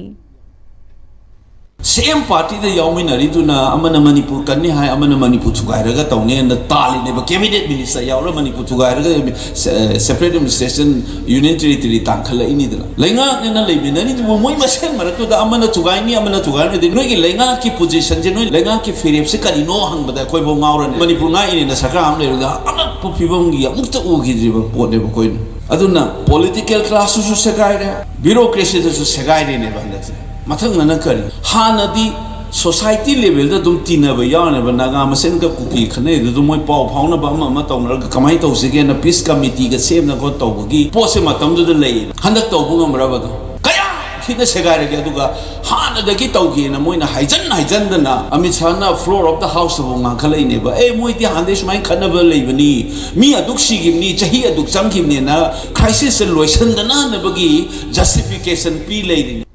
ꯁꯦꯝ ꯄꯥꯔꯇꯤꯗ ꯌꯥꯎꯃꯤꯟꯅꯔꯤꯗꯨꯅ ꯑꯃꯅ ꯃꯅꯤꯄꯨꯔ ꯀꯟꯅꯤ ꯍꯥꯏ, ꯑꯃꯅ ꯃꯅꯤꯄꯨꯔ ꯊꯨꯒꯥꯏꯔꯒ ꯇꯧꯅꯦꯅ ꯇꯥꯜꯂꯤꯅꯦꯕ꯫ ꯀꯦꯕꯤꯅꯦꯠ ꯃꯤꯅꯤꯁꯇꯔ ꯌꯥꯎꯔ ꯃꯅꯤꯄꯨꯔ ꯊꯨꯒꯥꯏꯔꯒ ꯁꯦ-, ꯁꯦꯄꯔꯦꯠ ꯑꯦꯗꯃꯤꯅꯤꯁꯇ꯭ꯔꯦꯁꯟ, ꯌꯨꯅꯤꯌꯟ ꯇꯦꯔꯤꯇꯣꯔꯤ ꯇꯥꯟꯈꯠꯂꯛꯏꯅꯤꯗꯅ꯫ ꯂꯩꯉꯥꯛꯅꯦꯅ ꯂꯩꯃꯤꯟꯅꯔꯤꯗꯨꯕꯨ ꯃꯣꯏ ꯃꯁꯦꯟ ꯃꯔꯛꯇꯨꯗ ꯑꯃꯅ ꯊꯨꯒꯥꯏꯅꯤ, ꯑꯃꯅ ꯊꯨꯒꯥꯏꯔꯣꯏꯗꯤ, ꯅꯣꯏꯒꯤ ꯂꯩꯉꯥꯛꯀꯤ ꯄꯣꯖꯤꯁꯟꯁꯦ, ꯅꯣꯏ ꯂꯩꯉꯥꯛꯀꯤ ꯐꯤꯔꯦꯞꯁꯦ ꯀꯔꯤꯅꯣ ꯍꯪꯕꯗ ꯑꯩꯈꯣꯏꯐꯥꯎ ꯉꯥꯎꯔꯅꯤ꯫ ꯃꯅꯤꯄꯨꯔ ꯉꯥꯛꯏꯅꯦꯅ ꯁꯔꯀꯥꯔ ꯑꯃ ꯂꯩꯔꯒ ꯑꯉꯛꯄ ꯐꯤꯕꯝꯒꯤ ꯑꯃꯨꯛꯇ ꯎꯈꯤꯗ꯭ꯔꯤꯕ ꯄꯣꯠꯅꯦꯕ ꯑꯩꯈꯣꯏꯅ꯫ ꯑꯗꯨꯅ ꯄꯣꯂꯤꯇꯤꯀꯦꯜ ꯀ꯭ꯂꯥꯁꯇꯨꯁꯨ ꯁꯦꯒꯥꯏꯔꯦ, ꯕ꯭ꯌꯨꯔꯣꯀ꯭ꯔꯦꯁꯤꯗꯁꯨ ꯁꯦꯒꯥꯏꯔꯦꯅꯦꯕ ꯍꯟꯗꯛꯁꯦ꯫ ꯃꯊꯪꯗꯅ ꯀꯔꯤ? ꯍꯥꯟꯅꯗꯤ ꯁꯣꯁꯥꯏꯇꯤ ꯂꯦꯚꯦꯜꯗ ꯑꯗꯨꯝ ꯇꯤꯟꯅꯕ ꯌꯥꯎꯔꯅꯦꯕ, ꯅꯥꯒꯥ ꯃꯁꯦꯟꯒ ꯀꯨꯀꯤ ꯈꯠꯅꯩꯗꯨ ꯑꯗꯨꯝ ꯃꯣꯏ ꯄꯥꯎ ꯐꯥꯎꯅꯕ ꯑꯃ ꯑꯃ ꯇꯧꯅꯔꯒ ꯀꯃꯥꯏꯅ ꯇꯧꯁꯤꯒꯦꯅ ꯄꯤꯁ ꯀꯃꯤꯇꯤꯒ ꯁꯦꯝꯅ ꯈꯣꯠ ꯇꯧꯕꯒꯤ ꯄꯣꯠꯁꯦ ꯃꯇꯝꯗꯨꯗ ꯂꯩꯌꯦꯕ꯫ ꯍꯟꯗꯛ ꯇꯧꯕ ꯉꯝꯃꯔꯕ ꯑꯗꯣ? ꯀꯌꯥ ꯊꯤꯅ ꯁꯦꯒꯥꯏꯔꯒꯦ꯫ ꯑꯗꯨꯒ ꯍꯥꯟꯅꯗꯒꯤ ꯇꯧꯒꯦꯅ ꯃꯣꯏꯅ ꯍꯥꯏꯖꯟ ꯍꯥꯏꯖꯟꯗꯅ ꯑꯃꯤꯠ ꯁꯥꯍꯅ floor of the houseꯇꯕꯨ ꯉꯥꯡꯈꯠꯂꯛꯏꯅꯦꯕ꯫ ꯑꯦ, ꯃꯣꯏꯗꯤ ꯍꯥꯟꯅꯗꯩ ꯁꯨꯃꯥꯏꯅ ꯈꯠꯅꯕ ꯂꯩꯕꯅꯤ, ꯃꯤ ꯑꯗꯨꯛ ꯁꯤꯈꯤꯕꯅꯤ, ꯆꯍꯤ ꯑꯗꯨꯛ ꯆꯪꯈꯤꯕꯅꯦꯅ crisis ꯂꯣꯏꯁꯤꯟꯗꯅꯅꯕꯒꯤ justification ꯄꯤ ꯂꯩꯔꯤꯅꯤ꯫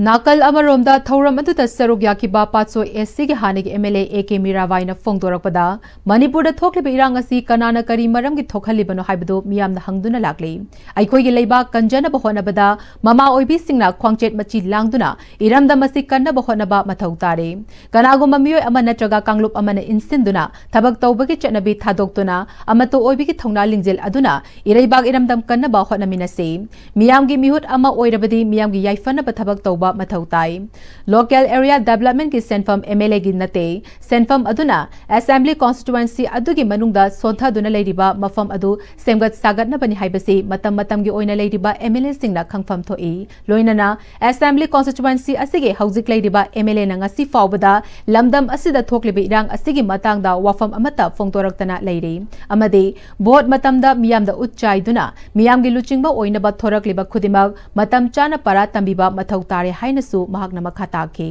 ꯅꯥꯀꯜ ꯑꯃꯔꯣꯝꯗ ꯊꯧꯔꯝ ꯑꯗꯨꯗ ꯁꯔꯨꯛ ꯌꯥꯈꯤꯕ ꯄꯥꯠꯁꯣꯏ SCꯒꯤ ꯍꯥꯟꯅꯒꯤ MLA A K ꯃꯤꯔꯥꯕꯥꯏꯅ ꯐꯣꯡꯗꯣꯔꯛꯄꯗ, ꯃꯅꯤꯄꯨꯔꯗ ꯊꯣꯛꯂꯤꯕ ꯏꯔꯥꯡ ꯑꯁꯤ ꯀꯅꯥꯅ ꯀꯔꯤ ꯃꯔꯝꯒꯤ ꯊꯣꯛꯍꯜꯂꯤꯕꯅꯣ ꯍꯥꯏꯕꯗꯨ ꯃꯤꯌꯥꯝꯅ ꯍꯪꯗꯨꯅ ꯂꯥꯛꯂꯤ꯫ ꯑꯩꯈꯣꯏꯒꯤ ꯂꯩꯕꯥꯛ ꯀꯟꯖꯅꯕ ꯍꯣꯠꯅꯕꯗ ꯃꯃꯥ ꯑꯣꯏꯕꯤꯁꯤꯡꯅ ꯈ꯭ꯋꯥꯡꯆꯦꯠ ꯃꯆꯤ ꯂꯥꯡꯗꯨꯅ ꯏꯔꯝꯗꯝ ꯑꯁꯤ ꯀꯟꯅꯕ ꯍꯣꯠꯅꯕ ꯃꯊꯧ ꯇꯥꯔꯦ꯫ ꯀꯅꯥꯒꯨꯝꯕ ꯃꯤꯑꯣꯏ ꯑꯃ ꯅꯠꯇ꯭ꯔꯒ ꯀꯥꯡꯂꯨꯞ ꯑꯃꯅ ꯏꯟꯁꯤꯟꯗꯨꯅ ꯊꯕꯛ ꯇꯧꯕꯒꯤ ꯆꯠꯅꯕꯤ ꯊꯥꯗꯣꯛꯇꯨꯅ ꯑꯃꯠꯇ ꯑꯣꯏꯕꯒꯤ ꯊꯧꯅꯥ ꯂꯤꯡꯖꯦꯜ ꯑꯗꯨꯅ ꯏꯔꯩꯕꯥꯛ ꯏꯔꯝꯗꯝ ꯀꯟꯅꯕ ꯍꯣꯠꯅꯃꯤꯟꯅꯁꯤ꯫ ꯃꯤꯌꯥꯝꯒꯤ ꯃꯤꯍꯨꯠ ꯑꯃ ꯑꯣꯏꯔꯕꯗꯤ ꯃꯤꯌꯥꯝꯒꯤ ꯌꯥꯏꯐꯅꯕ ꯊꯕꯛ ꯇꯧꯕ ꯃꯊꯧ ꯇꯥꯏ꯫ Local Area Developmentꯀꯤ ꯁꯦꯟꯐꯝ MLAꯒꯤ ꯅꯠꯇꯦ꯫ ꯁꯦꯟꯐꯝ ꯑꯗꯨꯅ Assembly Constituency ꯑꯗꯨꯒꯤ ꯃꯅꯨꯡꯗ ꯁꯣꯟꯊꯗꯨꯅ ꯂꯩꯔꯤꯕ ꯃꯐꯝ ꯑꯗꯨ ꯁꯦꯝꯒꯠ ꯁꯥꯒꯠꯅꯕꯅꯤ ꯍꯥꯏꯕꯁꯤ ꯃꯇꯝ ꯃꯇꯝꯒꯤ ꯑꯣꯏꯅ ꯂꯩꯔꯤꯕ MLAꯁꯤꯡꯅ ꯈꯪꯐꯝ ꯊꯣꯛꯏ꯫ ꯂꯣꯏꯅꯅ Assembly Constituency ꯑꯁꯤꯒꯤ ꯍꯧꯖꯤꯛ ꯂꯩꯔꯤꯕ MLAꯅ ꯉꯁꯤ ꯐꯥꯎꯕꯗ ꯂꯝꯗꯝ ꯑꯁꯤꯗ ꯊꯣꯛꯂꯤꯕ ꯏꯔꯥꯡ ꯑꯁꯤꯒꯤ ꯃꯇꯥꯡꯗ ꯋꯥꯐꯝ ꯑꯃꯠꯇ ꯐꯣꯡꯗꯣꯔꯛꯇꯅ ꯂꯩꯔꯤ ꯑꯃꯗꯤ vote ꯃꯇꯝꯗ ꯃꯤꯌꯥꯝꯗ ꯎꯠ ꯆꯥꯏꯗꯨꯅ ꯃꯤꯌꯥꯝꯒꯤ ꯂꯨꯆꯤꯡꯕ ꯑꯣꯏꯅꯕ ꯊꯣꯔꯛꯂꯤꯕ ꯈꯨꯗꯤꯡꯃꯛ ꯃꯇꯝ ꯆꯥꯅ ꯄꯔꯥ ꯇꯝꯕꯤꯕ ꯃꯊꯧ ꯇꯥꯔꯦ ꯍꯥꯏꯅꯁꯨ ꯃꯍꯥꯛꯅ ꯃꯈꯥ ꯇꯥꯈꯤ꯫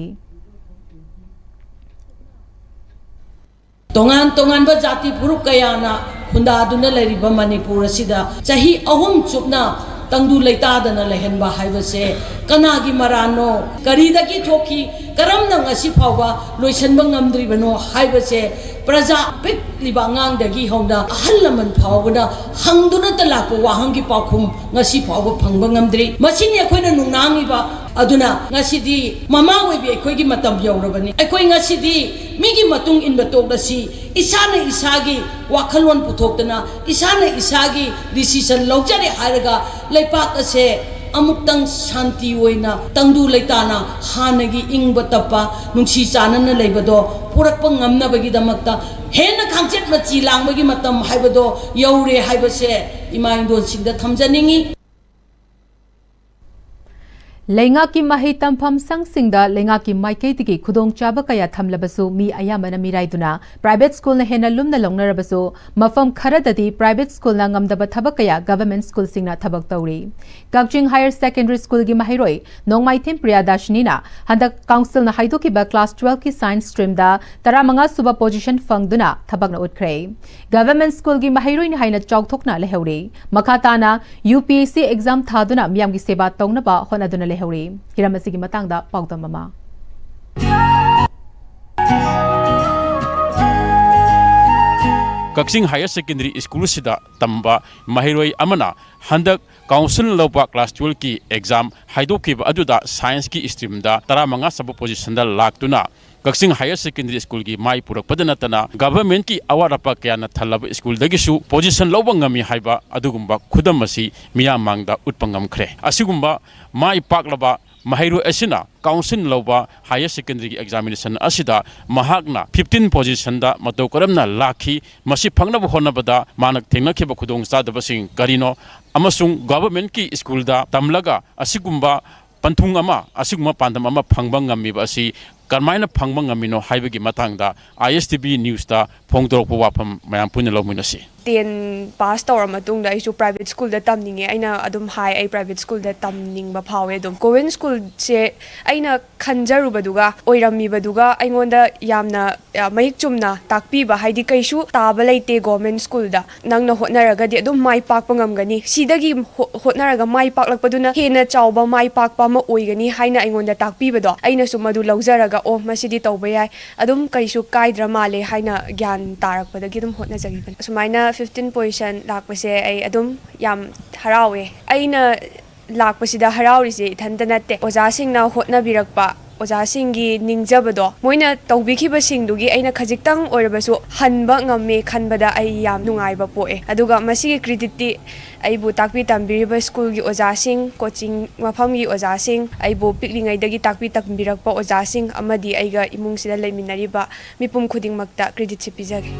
ꯇꯣꯉꯥꯟ ꯇꯣꯉꯥꯟꯕ ꯖꯥꯇꯤ ꯐꯨꯔꯨꯞ ꯀꯌꯥꯅ ꯈꯨꯟꯗꯥꯗꯨꯅ ꯂꯩꯔꯤꯕ ꯃꯅꯤꯄꯨꯔ ꯑꯁꯤꯗ ꯆꯍꯤ ꯑꯍꯨꯝ ꯆꯨꯞꯅ ꯇꯪꯗꯨ ꯂꯩꯇꯥꯗꯅ ꯂꯩꯍꯟꯕ ꯍꯥꯏꯕꯁꯦ ꯀꯅꯥꯒꯤ ꯃꯔꯥꯟꯅꯣ? ꯀꯔꯤꯗꯒꯤ ꯊꯣꯛꯈꯤ? ꯀꯔꯝꯅ ꯉꯁꯤ ꯐꯥꯎꯕ ꯂꯣꯏꯁꯤꯟꯕ ꯉꯝꯗ꯭ꯔꯤꯕꯅꯣ ꯍꯥꯏꯕꯁꯦ ꯄ꯭ꯔꯖꯥ, ꯄꯤꯛꯂꯤꯕ ꯑꯉꯥꯡꯗꯒꯤ ꯍꯧꯅ ꯑꯍꯜ ꯂꯃꯟ ꯐꯥꯎꯕꯅ ꯍꯪꯗꯨꯅꯇ ꯂꯥꯛꯄ ꯋꯥꯍꯪꯒꯤ ꯄꯥꯎꯈꯨꯝ ꯉꯁꯤ ꯐꯥꯎꯕ ꯐꯪꯕ ꯉꯝꯗ꯭ꯔꯤ꯫ ꯃꯁꯤꯅꯤ ꯑꯩꯈꯣꯏꯅ ꯅꯨꯡꯅꯥꯡꯉꯤꯕ ꯑꯗꯨꯅ ꯉꯁꯤꯗꯤ ꯃꯃꯥ ꯑꯣꯏꯕꯤ ꯑꯩꯈꯣꯏꯒꯤ ꯃꯇꯝ ꯌꯧꯔꯕꯅꯤ꯫ ꯑꯩꯈꯣꯏ ꯉꯁꯤꯗꯤ ꯃꯤꯒꯤ ꯃꯇꯨꯡ ꯏꯟꯕ ꯇꯣꯛꯂꯁꯤ, ꯏꯁꯥꯅ ꯏꯁꯥꯒꯤ ꯋꯥꯈꯜꯂꯣꯟ ꯄꯨꯊꯣꯛꯇꯅ, ꯏꯁꯥꯅ ꯏꯁꯥꯒꯤ decision ꯂꯧꯖꯔꯦ ꯍꯥꯏꯔꯒ ꯂꯩꯄꯥꯛ ꯑꯁꯦ ꯑꯃꯨꯛꯇꯪ ꯁꯥꯟꯇꯤ ꯑꯣꯏꯅ, ꯇꯪꯗꯨ ꯂꯩꯇꯥꯅ, ꯍꯥꯟꯅꯒꯤ ꯏꯪꯕ ꯇꯞꯄ, ꯅꯨꯡꯁꯤ ꯆꯥꯟꯅꯅ ꯂꯩꯕꯗꯣ ꯄꯨꯔꯛꯄ ꯉꯝꯅꯕꯒꯤꯗꯃꯛꯇ ꯍꯦꯟꯅ ꯈꯥꯡꯆꯦꯠ ꯃꯆꯤ ꯂꯥꯡꯕꯒꯤ ꯃꯇꯝ ꯍꯥꯏꯕꯗꯣ ꯌꯧꯔꯦ ꯍꯥꯏꯕꯁꯦ ꯏꯃꯥ ꯏꯟꯗꯣꯟꯁꯤꯡꯗ ꯊꯝꯖꯅꯤꯡꯏ꯫ ꯂꯩꯉꯥꯛꯀꯤ ꯃꯍꯩ ꯇꯝꯐꯝ ꯁꯪꯁꯤꯡꯗ ꯂꯩꯉꯥꯛꯀꯤ ꯃꯥꯏꯀꯩꯗꯒꯤ ꯈꯨꯗꯣꯡꯆꯥꯕ ꯀꯌꯥ ꯊꯝꯂꯕꯁꯨ, ꯃꯤ ꯑꯌꯥꯝꯕꯅ ꯃꯤꯔꯥꯏꯗꯨꯅ private schoolꯅ ꯍꯦꯟꯅ ꯂꯨꯝꯅ ꯂꯧꯅꯔꯕꯁꯨ, ꯃꯐꯝ ꯈꯔꯗꯗꯤ private schoolꯅ ꯉꯝꯗꯕ ꯊꯕꯛ ꯀꯌꯥ government schoolꯁꯤꯡꯅ ꯊꯕꯛ ꯇꯧꯔꯤ꯫ ꯀꯛꯆꯤꯡ Higher Secondary Schoolꯒꯤ ꯃꯍꯩꯔꯣꯏ ꯅꯣꯡꯃꯥꯏꯊꯦꯝ ꯄ꯭ꯔꯤꯌꯥꯗꯥꯁꯤꯅꯤꯅ ꯍꯟꯗꯛ councilꯅ ꯍꯥꯏꯗꯣꯛꯈꯤꯕ class twelveꯀꯤ science streamꯗ ꯇꯔꯥꯃꯉꯥ ꯁꯨꯕ position ꯐꯪꯗꯨꯅ ꯊꯕꯛꯅ ꯎꯠꯈ꯭ꯔꯦ꯫ Government schoolꯒꯤ ꯃꯍꯩꯔꯣꯏꯅꯤ ꯍꯥꯏꯅ ꯆꯥꯎꯊꯣꯛꯅ ꯂꯩꯍꯧꯔꯤ꯫ ꯃꯈꯥ ꯇꯥꯅ UPSC exam ꯊꯥꯗꯨꯅ ꯃꯤꯌꯥꯝꯒꯤ ꯁꯦꯕꯥ ꯇꯧꯅꯕ ꯍꯣꯠꯅꯗꯨꯅ ꯂꯩꯍꯧꯔꯤ꯫ ꯍꯤꯔꯝ ꯑꯁꯤꯒꯤ ꯃꯇꯥꯡꯗ ꯄꯥꯎꯗꯝ ꯑꯃ꯫ ꯀꯛꯆꯤꯡ Higher Secondary Schoolꯁꯤꯗ ꯇꯝꯕ ꯃꯍꯩꯔꯣꯏ ꯑꯃꯅ ꯍꯟꯗꯛ councilꯅ ꯂꯧꯕ class twelveꯀꯤ exam ꯍꯥꯏꯗꯣꯛꯈꯤꯕ ꯑꯗꯨꯗ scienceꯀꯤ streamꯗ ꯇꯔꯥꯃꯉꯥ ꯁꯨꯕ positionꯗ ꯂꯥꯛꯇꯨꯅ ꯀꯛꯆꯤꯡ Higher Secondary Schoolꯒꯤ ꯃꯥꯏ ꯄꯨꯔꯛꯄꯗ ꯅꯠꯇꯅ governmentꯀꯤ ꯑꯋꯥꯠ ꯑꯄꯥ ꯀꯌꯥꯅ ꯊꯜꯂꯕ schoolꯗꯒꯤꯁꯨ position ꯂꯧꯕ ꯉꯝꯃꯤ ꯍꯥꯏꯕ ꯑꯗꯨꯒꯨꯝꯕ ꯈꯨꯗꯝ ꯑꯁꯤ ꯃꯤꯌꯥꯝ ꯃꯥꯡꯗ ꯎꯠꯄ ꯉꯝꯈ꯭ꯔꯦ꯫ ꯑꯁꯤꯒꯨꯝꯕ ꯃꯥꯏ ꯄꯥꯛꯂꯕ ꯃꯍꯩꯔꯣꯏ ꯑꯁꯤꯅ councilꯅ ꯂꯧꯕ Higher Secondary examination ꯑꯁꯤꯗ ꯃꯍꯥꯛꯅ fifteen positionꯗ ꯃꯇꯧ ꯀꯔꯝꯅ ꯂꯥꯛꯈꯤ, ꯃꯁꯤ ꯐꯪꯅꯕ ꯍꯣꯠꯅꯕꯗ ꯃꯥꯅ ꯊꯦꯡꯅꯈꯤꯕ ꯈꯨꯗꯣꯡꯆꯥꯗꯕꯁꯤꯡ ꯀꯔꯤꯅꯣ ꯑꯃꯁꯨꯡ governmentꯀꯤ schoolꯗ ꯇꯝꯂꯒ ꯑꯁꯤꯒꯨꯝꯕ ꯄꯟꯊꯨꯡ ꯑꯃ, ꯑꯁꯤꯒꯨꯝꯕ ꯄꯥꯟꯗꯝ ꯑꯃ ꯐꯪꯕ ꯉꯝꯃꯤꯕ ꯑꯁꯤ ꯀꯔꯝꯍꯥꯏꯅ ꯐꯪꯕ ꯉꯝꯃꯤꯅꯣ ꯍꯥꯏꯕꯒꯤ ꯃꯇꯥꯡꯗ ISTV newsꯇ ꯐꯣꯡꯗꯣꯔꯛꯄ ꯋꯥꯐꯝ ꯃꯌꯥꯝ ꯄꯨꯟꯅ ꯂꯧꯃꯤꯟꯅꯁꯤ꯫ Ten pass ꯇꯧꯔ ꯃꯇꯨꯡꯗ ꯑꯩꯁꯨ private schoolꯗ ꯇꯝꯅꯤꯡꯉꯦ꯫ ꯑꯩꯅ ꯑꯗꯨꯝ ꯍꯥꯏ, ꯑꯩ private schoolꯗ ꯇꯝꯅꯤꯡꯕ ꯐꯥꯎꯋꯦ꯫ ꯑꯗꯨꯝ government schoolꯁꯦ ꯑꯩꯅ ꯈꯟꯖꯔꯨꯕꯗꯨꯒ ꯑꯣꯏꯔꯝꯃꯤꯕꯗꯨꯒ ꯑꯩꯉꯣꯟꯗ ꯌꯥꯝꯅ, ꯑ, ꯃꯌꯦꯛ ꯆꯨꯝꯅ ꯇꯥꯛꯄꯤꯕ, ꯍꯥꯏꯗꯤ ꯀꯩꯁꯨ ꯇꯥꯕ ꯂꯩꯇꯦ government schoolꯗ꯫ ꯅꯪꯅ ꯍꯣꯠꯅꯔꯒꯗꯤ ꯑꯗꯨꯝ ꯃꯥꯏ ꯄꯥꯛꯄ ꯉꯝꯒꯅꯤ꯫ ꯁꯤꯗꯒꯤ ꯍꯣ-, ꯍꯣꯠꯅꯔꯒ ꯃꯥꯏ ꯄꯥꯛꯂꯛꯄꯗꯨꯅ ꯍꯦꯟꯅ ꯆꯥꯎꯕ ꯃꯥꯏ ꯄꯥꯛꯄ ꯑꯃ ꯑꯣꯏꯒꯅꯤ ꯍꯥꯏꯅ ꯑꯩꯉꯣꯟꯗ ꯇꯥꯛꯄꯤꯕꯗꯣ, ꯑꯩꯅꯁꯨ ꯃꯗꯨ ꯂꯧꯖꯔꯒ, "ꯑꯣ, ꯃꯁꯤꯗꯤ ꯇꯧꯕ ꯌꯥꯏ, ꯑꯗꯨꯝ ꯀꯩꯁꯨ ꯀꯥꯏꯗ꯭ꯔ ꯃꯥꯜꯂꯦ" ꯍꯥꯏꯅ ꯒ꯭ꯌꯥꯟ ꯇꯥꯔꯛꯄꯗꯒꯤ ꯑꯗꯨꯝ ꯍꯣꯠꯅꯖꯈꯤꯕꯅꯤ꯫ ꯑꯁꯨꯃꯥꯏꯅ fifteen position ꯂꯥꯛꯄꯁꯦ ꯑꯩ ꯑꯗꯨꯝ ꯌꯥꯝ ꯍꯔꯥꯎꯋꯦ꯫ ꯑꯩꯅ ꯂꯥꯛꯄꯁꯤꯗ ꯍꯔꯥꯎꯔꯤꯁꯦ ꯏꯊꯟꯇ ꯅꯠꯇꯦ, ꯑꯣꯖꯥꯁꯤꯡꯅ ꯍꯣꯠꯅꯕꯤꯔꯛꯄ, ꯑꯣꯖꯥꯁꯤꯡꯒꯤ ꯅꯤꯡꯖꯕꯗꯣ, ꯃꯣꯏꯅ ꯇꯧꯕꯤꯈꯤꯕꯁꯤꯡꯗꯨꯒꯤ ꯑꯩꯅ ꯈꯖꯤꯛꯇꯪ ꯑꯣꯏꯔꯕꯁꯨ ꯍꯟꯕ ꯉꯝꯃꯦ ꯈꯟꯕꯗ ꯑꯩ ꯌꯥꯝ ꯅꯨꯡꯉꯥꯏꯕ ꯄꯣꯛꯑꯦ꯫ ꯑꯗꯨꯒ ꯃꯁꯤꯒꯤ creditꯇꯤ ꯑꯩꯕꯨ ꯇꯥꯛꯄꯤ ꯇꯝꯕꯤꯔꯤꯕ ꯁ꯭ꯀꯨꯜꯒꯤ ꯑꯣꯖꯥꯁꯤꯡ, ꯀꯣꯆꯤꯡ ꯃꯐꯝꯒꯤ ꯑꯣꯖꯥꯁꯤꯡ, ꯑꯩꯕꯨ ꯄꯤꯛꯂꯤꯉꯩꯗꯒꯤ ꯇꯥꯛꯄꯤ ꯇꯝꯕꯤꯔꯛꯄ ꯑꯣꯖꯥꯁꯤꯡ ꯑꯃꯗꯤ ꯑꯩꯒ ꯏꯃꯨꯡꯁꯤꯗ ꯂꯩꯃꯤꯟꯅꯔꯤꯕ ꯃꯤꯄꯨꯝ ꯈꯨꯗꯤꯡꯃꯛꯇ creditꯁꯤ ꯄꯤꯖꯒꯦ꯫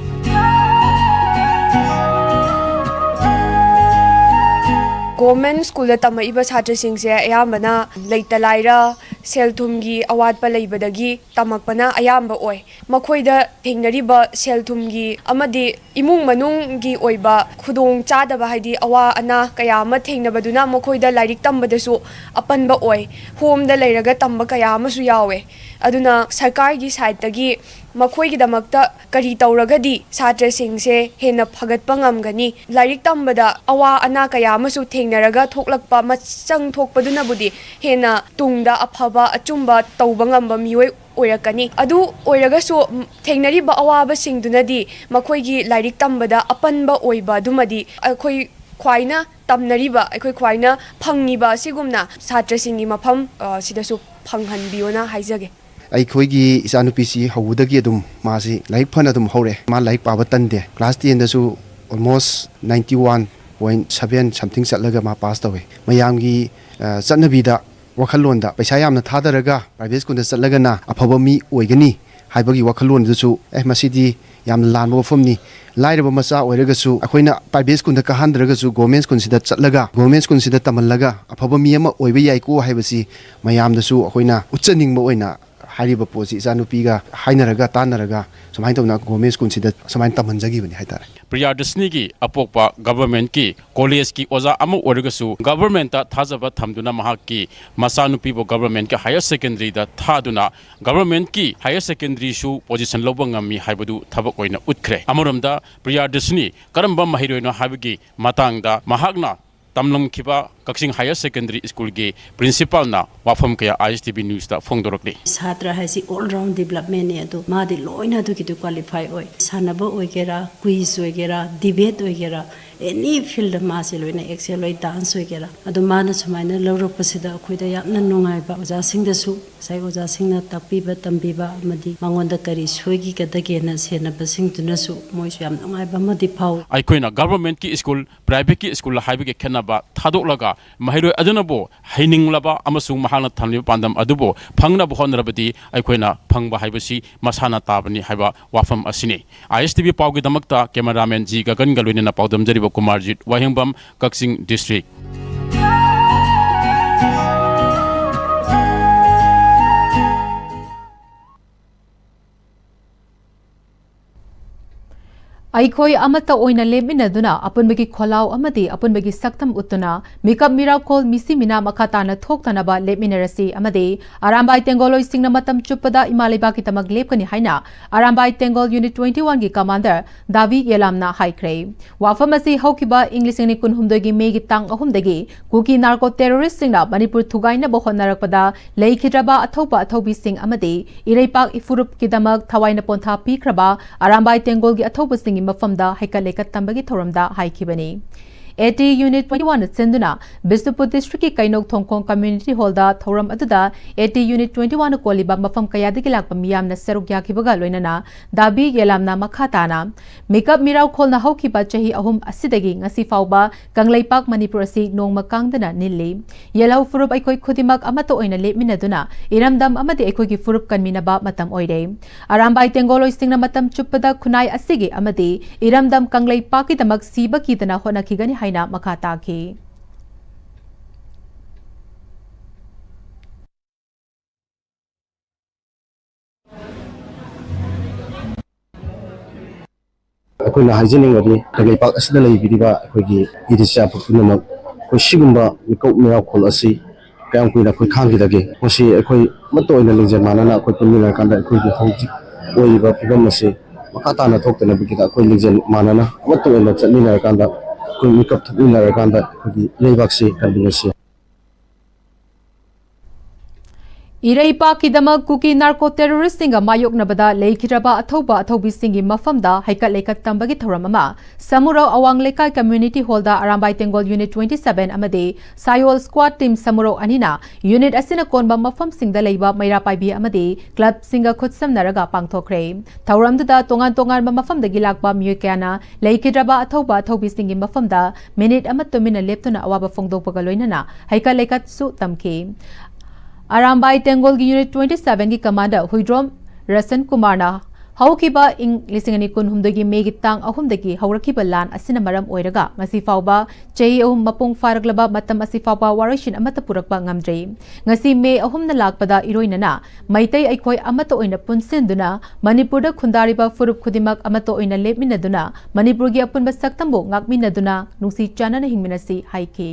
Government schoolꯗ ꯇꯝꯃꯛꯏꯕ ꯁꯥꯇ꯭ꯔꯁꯤꯡꯁꯦ ꯑꯌꯥꯝꯕꯅ ꯂꯩꯇ ꯂꯥꯏꯔ, ꯁꯦꯜ ꯊꯨꯝꯒꯤ ꯑꯋꯥꯠꯄ ꯂꯩꯕꯗꯒꯤ ꯇꯝꯃꯛꯄꯅ ꯑꯌꯥꯝꯕ ꯑꯣꯏ꯫ ꯃꯈꯣꯏꯗ ꯊꯦꯡꯅꯔꯤꯕ ꯁꯦꯜ ꯊꯨꯝꯒꯤ ꯑꯃꯗꯤ ꯏꯃꯨꯡ ꯃꯅꯨꯡꯒꯤ ꯑꯣꯏꯕ ꯈꯨꯗꯣꯡ ꯆꯥꯗꯕ, ꯍꯥꯏꯗꯤ ꯑꯋꯥ ꯑꯅꯥ ꯀꯌꯥ ꯑꯃ ꯊꯦꯡꯅꯕꯗꯨꯅ ꯃꯈꯣꯏꯗ ꯂꯥꯏꯔꯤꯛ ꯇꯝꯕꯗꯁꯨ ꯑꯄꯟꯕ ꯑꯣꯏ꯫ Homeꯗ ꯂꯩꯔꯒ ꯇꯝꯕ ꯀꯌꯥ ꯑꯃꯁꯨ ꯌꯥꯎꯋꯦ꯫ ꯑꯗꯨꯅ ꯁꯔꯀꯥꯔꯒꯤ sideꯇꯒꯤ ꯃꯈꯣꯏꯒꯤꯗꯃꯛꯇ ꯀꯔꯤ ꯇꯧꯔꯒꯗꯤ ꯁꯥꯇ꯭ꯔꯁꯤꯡꯁꯦ ꯍꯦꯟꯅ ꯐꯒꯠꯄ ꯉꯝꯒꯅꯤ? ꯂꯥꯏꯔꯤꯛ ꯇꯝꯕꯗ ꯑꯋꯥ ꯑꯅꯥ ꯀꯌꯥ ꯑꯃꯁꯨ ꯊꯦꯡꯅꯔꯒ ꯊꯣꯛꯂꯛꯄ, ꯃꯁꯪ ꯊꯣꯛꯄꯗꯨꯅꯕꯨꯗꯤ ꯍꯦꯟꯅ ꯇꯨꯡꯗ ꯑꯐꯕ ꯑꯆꯨꯝꯕ ꯇꯧꯕ ꯉꯝꯕ ꯃꯤꯑꯣꯏ ꯑꯣꯏꯔꯛꯀꯅꯤ꯫ ꯑꯗꯨ ꯑꯣꯏꯔꯒꯁꯨ, ꯊꯦꯡꯅꯔꯤꯕ ꯑꯋꯥꯕꯁꯤꯡꯗꯨꯅꯗꯤ ꯃꯈꯣꯏꯒꯤ ꯂꯥꯏꯔꯤꯛ ꯇꯝꯕꯗ ꯑꯄꯟꯕ ꯑꯣꯏꯕ ꯑꯗꯨꯃꯗꯤ ꯑꯩꯈꯣꯏ ꯈ꯭ꯋꯥꯏꯅ ꯇꯝꯅꯔꯤꯕ, ꯑꯩꯈꯣꯏ ꯈ꯭ꯋꯥꯏꯅ ꯐꯪꯉꯤꯕ ꯑꯁꯤꯒꯨꯝꯅ ꯁꯥꯇ꯭ꯔꯁꯤꯡꯒꯤ ꯃꯐꯝ, ꯑ, ꯁꯤꯗꯁꯨ ꯐꯪꯍꯟꯕꯤꯌꯣꯅ ꯍꯥꯏꯖꯒꯦ꯫ ꯑꯩꯈꯣꯏꯒꯤ ꯏꯆꯥꯅꯨꯄꯤꯁꯤ ꯍꯧꯕꯗꯒꯤ ꯑꯗꯨꯝ ꯃꯥꯁꯤ ꯂꯥꯏꯔꯤꯛ ꯐꯅ ꯑꯗꯨꯝ ꯍꯧꯔꯛꯑꯦ꯫ ꯃꯥ ꯂꯥꯏꯔꯤꯛ ꯄꯥꯕ ꯇꯟꯗꯦ꯫ Class tenꯗꯁꯨ almost ninety one point seven something ꯆꯠꯂꯒ ꯃꯥ pass ꯇꯧꯋꯦ꯫ ꯃꯌꯥꯝꯒꯤ, ꯑ, ꯆꯠꯅꯕꯤꯗ, ꯋꯥꯈꯜꯂꯣꯟꯗ ꯄꯩꯁꯥ ꯌꯥꯝꯅ ꯊꯥꯗꯔꯒ private schoolꯗ ꯆꯠꯂꯒꯅ ꯑꯐꯕ ꯃꯤ ꯑꯣꯏꯒꯅꯤ ꯍꯥꯏꯕꯒꯤ ꯋꯥꯈꯜꯂꯣꯟꯗꯨꯁꯨ, ꯑꯦ, ꯃꯁꯤꯗꯤ ꯌꯥꯝꯅ ꯂꯥꯟꯕ ꯋꯥꯐꯝꯅꯤ꯫ ꯂꯥꯏꯔꯕ ꯃꯆꯥ ꯑꯣꯏꯔꯒꯁꯨ ꯑꯩꯈꯣꯏꯅ private schoolꯗ ꯀꯥꯍꯟꯗ꯭ꯔꯒꯁꯨ government schoolꯁꯤꯗ ꯆꯠꯂꯒ, government schoolꯁꯤꯗ ꯇꯝꯍꯜꯂꯒ ꯑꯐꯕ ꯃꯤ ꯑꯃ ꯑꯣꯏꯕ ꯌꯥꯏꯀꯣ ꯍꯥꯏꯕꯁꯤ ꯃꯌꯥꯝꯗꯁꯨ ꯑꯩꯈꯣꯏꯅ ꯎꯠꯆꯅꯤꯡꯕ ꯑꯣꯏꯅ ꯍꯥꯏꯔꯤꯕ ꯄꯣꯠꯁꯤ ꯏꯆꯥꯅꯨꯄꯤꯒ ꯍꯥꯏꯅꯔꯒ ꯇꯥꯟꯅꯔꯒ ꯁꯨꯃꯥꯏꯅ ꯇꯧꯅ government schoolꯁꯤꯗ ꯁꯨꯃꯥꯏꯅ ꯇꯝꯍꯟꯖꯈꯤꯕꯅꯤ ꯍꯥꯏꯇꯥꯔꯦ꯫ ꯄ꯭ꯔꯤꯌꯥꯗꯔꯁꯤꯅꯤꯒꯤ ꯑꯄꯣꯛꯄ governmentꯀꯤ collegeꯀꯤ ꯑꯣꯖꯥ ꯑꯃ ꯑꯣꯏꯔꯒꯁꯨ governmentꯇ ꯊꯥꯖꯕ ꯊꯝꯗꯨꯅ ꯃꯍꯥꯛꯀꯤ ꯃꯆꯥꯅꯨꯄꯤꯕꯨ governmentꯀꯤ higher secondaryꯗ ꯊꯥꯗꯨꯅ governmentꯀꯤ higher secondaryꯁꯨ position ꯂꯧꯕ ꯉꯝꯃꯤ ꯍꯥꯏꯕꯗꯨ ꯊꯕꯛ ꯑꯣꯏꯅ ꯎꯠꯈ꯭ꯔꯦ꯫ ꯑꯃꯔꯣꯝꯗ ꯄ꯭ꯔꯤꯌꯥꯗꯔꯁꯤꯅꯤ ꯀꯔꯝꯕ ꯃꯍꯩꯔꯣꯏꯅꯣ ꯍꯥꯏꯕꯒꯤ ꯃꯇꯥꯡꯗ ꯃꯍꯥꯛꯅ ꯇꯝꯂꯝꯈꯤꯕ ꯀꯛꯆꯤꯡ higher secondary schoolꯒꯤ principalꯅ ꯋꯥꯐꯝ ꯀꯌꯥ ISTV newsꯇ ꯐꯣꯡꯗꯣꯔꯛꯂꯤ꯫ ꯁꯥꯇ꯭ꯔ ꯍꯥꯏꯁꯤ all round developmentꯅꯤ, ꯑꯗꯨ ꯃꯥꯗꯤ ꯂꯣꯏꯅ ꯑꯗꯨꯒꯤꯗꯨ qualify ꯑꯣꯏ꯫ ꯁꯥꯟꯅꯕ ꯑꯣꯏꯒꯦꯔꯥ, quiz ꯑꯣꯏꯒꯦꯔꯥ, debate ꯑꯣꯏꯒꯦꯔꯥ, ꯑꯦꯅꯤ ꯐꯤꯜꯗ ꯃꯥꯁꯦ ꯂꯣꯏꯅ ꯑꯦꯛꯁꯦꯜ ꯑꯣꯏ, ꯗꯥꯟꯁ ꯑꯣꯏꯒꯦꯔꯥ꯫ ꯑꯗꯣ ꯃꯥꯅ ꯁꯨꯃꯥꯏꯅ ꯂꯧꯔꯛꯄꯁꯤꯗ ꯑꯩꯈꯣꯏꯗ ꯌꯥꯝꯅ ꯅꯨꯡꯉꯥꯏꯕ, ꯑꯣꯖꯥꯁꯤꯡꯗꯁꯨ, ꯉꯁꯥꯏ ꯑꯣꯖꯥꯁꯤꯡꯅ ꯇꯥꯛꯄꯤꯕ ꯇꯝꯕꯤꯕ ꯑꯃꯗꯤ ꯃꯉꯣꯟꯗ ꯀꯔꯤ ꯁꯣꯏꯈꯤꯒꯗꯒꯦꯅ ꯁꯦꯟꯅꯕꯁꯤꯡꯗꯨꯅꯁꯨ ꯃꯣꯏꯁꯨ ꯌꯥꯝ ꯅꯨꯡꯉꯥꯏꯕ ꯑꯃꯗꯤ ꯐꯥꯎꯏ꯫ ꯑꯩꯈꯣꯏꯅ ꯒꯚꯔꯟꯃꯦꯟꯠꯀꯤ ꯁ꯭ꯀꯨꯜ, ꯄ꯭ꯔꯥꯏꯚꯦꯠꯀꯤ ꯁ꯭ꯀꯨꯜ ꯍꯥꯏꯕꯒꯤ ꯈꯦꯠꯅꯕ ꯊꯥꯗꯣꯛꯂꯒ ꯃꯍꯩꯔꯣꯏ ꯑꯗꯨꯅꯕꯨ ꯍꯩꯅꯤꯡꯂꯕ ꯑꯃꯁꯨꯡ ꯃꯍꯥꯛꯅ ꯊꯝꯂꯤꯕ ꯄꯥꯟꯗꯝ ꯑꯗꯨꯕꯨ ꯐꯪꯅꯕ ꯍꯣꯠꯅꯔꯕꯗꯤ ꯑꯩꯈꯣꯏꯅ ꯐꯪꯕ ꯍꯥꯏꯕꯁꯤ ꯃꯁꯥꯅ ꯇꯥꯕꯅꯤ ꯍꯥꯏꯕ ꯋꯥꯐꯝ ꯑꯁꯤꯅꯤ꯫ ꯑꯥꯏ ꯑꯦꯁ ꯇꯤ ꯚꯤ ꯄꯥꯎꯒꯤꯗꯃꯛꯇ ꯀꯦꯃꯦꯔꯥꯃꯦꯟ ꯖꯤ ꯒꯒꯟꯒ ꯂꯣꯏꯅꯅ ꯄꯥꯎꯗꯝꯖꯔꯤꯕ ꯀꯨꯃꯥꯔꯖꯤꯠ ꯋꯥꯍꯦꯡꯕꯝ, ꯀꯛꯆꯤꯡ ꯗꯤꯁꯇ꯭ꯔꯤꯛ꯫ ꯑꯩꯈꯣꯏ ꯑꯃꯠꯇ ꯑꯣꯏꯅ ꯂꯦꯞꯃꯤꯟꯅꯗꯨꯅ ꯑꯄꯨꯟꯕꯒꯤ ꯈꯣꯜꯂꯥꯎ ꯑꯃꯗꯤ ꯑꯄꯨꯟꯕꯒꯤ ꯁꯛꯇꯝ ꯎꯠꯇꯨꯅ ꯃꯤꯀꯞ ꯃꯤꯔꯥꯎꯈꯣꯜ ꯃꯤꯁꯤ ꯃꯤꯅꯥ ꯃꯈꯥ ꯇꯥꯅ ꯊꯣꯛꯇꯅꯕ ꯂꯦꯞꯃꯤꯟꯅꯔꯁꯤ ꯑꯃꯗꯤ ꯑꯔꯥꯝꯕꯥꯏ ꯇꯦꯡꯒꯣꯜꯂꯣꯏꯁꯤꯡꯅ ꯃꯇꯝ ꯆꯨꯞꯄꯗ ꯏꯃꯥ ꯂꯩꯕꯥꯛꯀꯤꯗꯃꯛ ꯂꯦꯞꯀꯅꯤ ꯍꯥꯏꯅ ꯑꯔꯥꯝꯕꯥꯏ ꯇꯦꯡꯒꯣꯜ ꯌꯨꯅꯤꯠ twenty one ꯒꯤ ꯀꯃꯥꯟꯗꯔ ꯗꯥꯕꯤ ꯌꯦꯂꯥꯝꯅ ꯍꯥꯏꯈ꯭ꯔꯦ꯫ ꯋꯥꯐꯝ ꯑꯁꯤ ꯍꯧꯈꯤꯕ ꯏꯪ ꯂꯤꯁꯤꯡ ꯑꯅꯤ ꯀꯨꯟꯍꯨꯝꯗꯣꯏꯒꯤ ꯃꯦꯒꯤ ꯇꯥꯡ ꯑꯍꯨꯝꯗꯒꯤ ꯀꯨꯀꯤ ꯅꯥꯔꯀꯣ ꯇꯦꯔꯣꯔꯤꯁ꯭ꯠꯁꯤꯡꯅ ꯃꯅꯤꯄꯨꯔ ꯊꯨꯒꯥꯏꯅꯕ ꯍꯣꯠꯅꯔꯛꯄꯗ ꯂꯩꯈꯤꯗ꯭ꯔꯕ ꯑꯊꯧꯕ ꯑꯊꯧꯕꯤꯁꯤꯡ ꯑꯃꯗꯤ ꯏꯔꯩꯄꯥꯛ ꯏꯐꯨꯔꯨꯞꯀꯤꯗꯃꯛ ꯊꯋꯥꯏꯅ ꯄꯣꯟꯊꯥ ꯄꯤꯈ꯭ꯔꯕ ꯑꯔꯥꯝꯕꯥꯏ ꯇꯦꯡꯒꯣꯜꯒꯤ ꯑꯊꯧꯕꯁꯤꯡꯒꯤ ꯃꯐꯝꯗ ꯍꯩꯀꯠ ꯂꯩꯀꯠ ꯇꯝꯕꯒꯤ ꯊꯧꯔꯝꯗ ꯍꯥꯏꯈꯤꯕꯅꯤ꯫ A T unit twenty one ꯅ ꯁꯤꯟꯗꯨꯅ ꯕꯤꯁꯅꯨꯄꯨꯔ ꯗꯤꯁꯇ꯭ꯔꯤꯛꯀꯤ ꯀꯩꯅꯧ ꯊꯣꯡꯈꯣꯡ ꯀꯝꯃ꯭ꯌꯨꯅꯤꯇꯤ ꯍꯣꯜꯗ ꯊꯧꯔꯝ ꯑꯗꯨꯗ ꯑꯦ ꯇꯤ ꯌꯨꯅꯤꯠ twenty one ꯅ ꯀꯣꯜꯂꯤꯕ ꯃꯐꯝ ꯀꯌꯥꯗꯒꯤ ꯂꯥꯛꯄ ꯃꯤꯌꯥꯝꯅ ꯁꯔꯨꯛ ꯌꯥꯈꯤꯕꯒ ꯂꯣꯏꯅꯅ ꯗꯥꯕꯤ ꯌꯦꯂꯥꯝꯅ ꯃꯈꯥ ꯇꯥꯅ ꯃꯤꯀꯞ ꯃꯤꯔꯥꯎꯈꯣꯜꯅ ꯍꯧꯈꯤꯕ ꯆꯍꯤ ꯑꯍꯨꯝ ꯑꯁꯤꯗꯒꯤ ꯉꯁꯤ ꯐꯥꯎꯕ ꯀꯪꯂꯩꯄꯥꯛ ꯃꯅꯤꯄꯨꯔ ꯑꯁꯤ ꯅꯣꯡꯃ ꯀꯥꯡꯗꯅ ꯅꯤꯜꯂꯤ꯫ ꯌꯦꯜꯍꯧ ꯐꯨꯔꯨꯞ ꯑꯩꯈꯣꯏ ꯈꯨꯗꯤꯡꯃꯛ ꯑꯃꯠꯇ ꯑꯣꯏꯅ ꯂꯦꯞꯃꯤꯟꯅꯗꯨꯅ ꯏꯔꯝꯗꯝ ꯑꯃꯗꯤ ꯑꯩꯈꯣꯏꯒꯤ ꯐꯨꯔꯨꯞ ꯀꯟꯃꯤꯟꯅꯕ ꯃꯇꯝ ꯑꯣꯏꯔꯦ꯫ ꯑꯔꯥꯝꯕꯥꯏ ꯇꯦꯡꯒꯣꯜꯂꯣꯏꯁꯤꯡꯅ ꯃꯇꯝ ꯆꯨꯞꯄꯗ ꯈꯨꯟꯅꯥꯏ ꯑꯁꯤꯒꯤ ꯑꯃꯗꯤ ꯏꯔꯝꯗꯝ ꯀꯪꯂꯩꯄꯥꯛꯀꯤꯗꯃꯛ ꯁꯤꯕ ꯀꯤꯗꯅ ꯍꯣꯠꯅꯈꯤꯒꯅꯤ ꯍꯥꯏꯅ ꯃꯈꯥ ꯇꯥꯈꯤ꯫ ꯑꯩꯈꯣꯏꯅ ꯍꯥꯏꯖꯅꯤꯡꯕꯗꯤ ꯀꯪꯂꯩꯄꯥꯛ ꯑꯁꯤꯗ ꯂꯩꯕꯤꯔꯤꯕ ꯑꯩꯈꯣꯏꯒꯤ ꯏꯔꯤꯆꯥ ꯄꯨꯝꯅꯃꯛ ꯑꯩꯈꯣꯏ ꯁꯤꯒꯨꯝꯕ ꯃꯤꯀꯨꯞ ꯃꯤꯔꯥꯎꯈꯣꯜ ꯑꯁꯤ ꯀꯌꯥꯝ ꯀꯨꯏꯅ ꯑꯩꯈꯣꯏ ꯈꯥꯡꯈꯤꯗꯒꯦ? ꯃꯁꯤ ꯑꯩꯈꯣꯏ ꯑꯃꯠꯇ ꯑꯣꯏꯅ ꯂꯤꯡꯖꯦꯜ ꯃꯥꯟꯅꯅ ꯑꯩꯈꯣꯏ ꯄꯨꯟꯃꯤꯟꯅꯔꯀꯥꯟꯗ ꯑꯩꯈꯣꯏꯒꯤ ꯍꯧꯖꯤꯛ ꯑꯣꯏꯔꯤꯕ ꯐꯤꯕꯝ ꯑꯁꯤ ꯃꯈꯥ ꯇꯥꯅ ꯊꯣꯛꯇꯅꯕꯒꯤꯗ ꯑꯩꯈꯣꯏ ꯂꯤꯡꯖꯦꯜ ꯃꯥꯟꯅꯅ ꯑꯃꯠꯇ ꯑꯣꯏꯅ ꯆꯠꯃꯤꯟꯅꯔꯀꯥꯟꯗ ꯑꯩꯈꯣꯏ ꯃꯤꯀꯞ ꯊꯣꯛꯃꯤꯟꯅꯔꯀꯥꯟꯗ ꯑꯩꯈꯣꯏꯒꯤ ꯂꯩꯕꯥꯛꯁꯤ ꯀꯟꯃꯤꯟꯅꯁꯤ꯫ ꯏꯔꯩꯄꯥꯛꯀꯤꯗꯃꯛ ꯀꯨꯀꯤ ꯅꯥꯔꯀꯣ ꯇꯦꯔꯣꯔꯤꯁꯁꯤꯡꯒ ꯃꯥꯌꯣꯛꯅꯕꯗ ꯂꯩꯈꯤꯗ꯭ꯔꯕ ꯑꯊꯧꯕ ꯑꯊꯧꯕꯤꯁꯤꯡꯒꯤ ꯃꯐꯝꯗ ꯍꯩꯀꯠ ꯂꯩꯀꯠ ꯇꯝꯕꯒꯤ ꯊꯧꯔꯝ ꯑꯃ ꯁꯃꯨꯔꯧ ꯑꯋꯥꯡ ꯂꯩꯀꯥꯏ ꯀꯝꯃ꯭ꯌꯨꯅꯤꯇꯤ ꯍꯣꯜꯗ ꯑꯔꯥꯝꯕꯥꯏ ꯇꯦꯡꯒꯣꯜ ꯌꯨꯅꯤꯠ twenty seven ꯑꯃꯗꯤ ꯁꯥꯌꯣꯜ ꯁ꯭ꯀ꯭ꯋꯥꯗ ꯇꯤꯝ ꯁꯃꯨꯔꯧ ꯑꯅꯤꯅ ꯌꯨꯅꯤꯠ ꯑꯁꯤꯅ ꯀꯣꯟꯕ ꯃꯐꯝꯁꯤꯡꯗ ꯂꯩꯕ ꯃꯩꯔꯥ ꯄꯥꯏꯕꯤ ꯑꯃꯗꯤ ꯀ꯭ꯂꯕꯁꯤꯡꯒ ꯈꯨꯠꯁꯝꯅꯔꯒ ꯄꯥꯡꯊꯣꯛꯈ꯭ꯔꯦ꯫ ꯊꯧꯔꯝꯗꯨꯗ ꯇꯣꯉꯥꯟ ꯇꯣꯉꯥꯟꯕ ꯃꯐꯝꯗꯒꯤ ꯂꯥꯛꯄ ꯃꯤꯑꯣꯏ ꯀꯌꯥꯅ ꯂꯩꯈꯤꯗ꯭ꯔꯕ ꯑꯊꯧꯕ ꯑꯊꯧꯕꯤꯁꯤꯡꯒꯤ ꯃꯐꯝꯗ ꯃꯤꯅꯤꯠ ꯑꯃ ꯇꯨꯃꯤꯟꯅ ꯂꯦꯞꯇꯨꯅ ꯑꯋꯥꯕ ꯐꯣꯡꯗꯣꯛꯄꯒ ꯂꯣꯏꯅꯅ ꯍꯩꯀꯠ ꯂꯩꯀꯠꯁꯨ ꯇꯝꯈꯤ꯫ ꯑꯔꯥꯝꯕꯥꯏ ꯇꯦꯡꯒꯣꯜꯒꯤ ꯌꯨꯅꯤꯠ twenty seven ꯒꯤ ꯀꯃꯥꯟꯗꯔ ꯍꯨꯏꯗ꯭ꯔꯣꯝ ꯔꯁꯟ ꯀꯨꯃꯥꯔꯅ ꯍꯧꯈꯤꯕ ꯏꯪ ꯂꯤꯁꯤꯡ ꯑꯅꯤ ꯀꯨꯟꯍꯨꯝꯗꯣꯏꯒꯤ ꯃꯦꯒꯤ ꯇꯥꯡ ꯑꯍꯨꯝꯗꯒꯤ ꯍꯧꯔꯛꯈꯤꯕ ꯂꯥꯟ ꯑꯁꯤꯅ ꯃꯔꯝ ꯑꯣꯏꯔꯒ ꯉꯁꯤ ꯐꯥꯎꯕ ꯆꯍꯤ ꯑꯍꯨꯝ ꯃꯄꯨꯡ ꯐꯥꯔꯛꯂꯕ ꯃꯇꯝ ꯑꯁꯤ ꯐꯥꯎꯕ ꯋꯥꯔꯣꯏꯁꯤꯟ ꯑꯃꯠꯇ ꯄꯨꯔꯛꯄ ꯉꯝꯗ꯭ꯔꯤ꯫ ꯉꯁꯤ ꯃꯦ ꯑꯍꯨꯝꯅ ꯂꯥꯛꯄꯗ ꯏꯔꯣꯏꯅꯅ ꯃꯩꯇꯩ ꯑꯩꯈꯣꯏ ꯑꯃꯠꯇ ꯑꯣꯏꯅ ꯄꯨꯟꯁꯤꯟꯗꯨꯅ ꯃꯅꯤꯄꯨꯔꯗ ꯈꯨꯟꯗꯥꯔꯤꯕ ꯐꯨꯔꯨꯞ ꯈꯨꯗꯤꯡꯃꯛ ꯑꯃꯠꯇ ꯑꯣꯏꯅ ꯂꯦꯞꯃꯤꯟꯅꯗꯨꯅ ꯃꯅꯤꯄꯨꯔꯒꯤ ꯑꯄꯨꯟꯕ ꯁꯛꯇꯝꯕꯨ ꯉꯥꯛꯃꯤꯟꯅꯗꯨꯅ ꯅꯨꯡꯁꯤ ꯆꯥꯟꯅꯅ ꯍꯤꯡꯃꯤꯟꯅꯁꯤ ꯍꯥꯏꯈꯤ꯫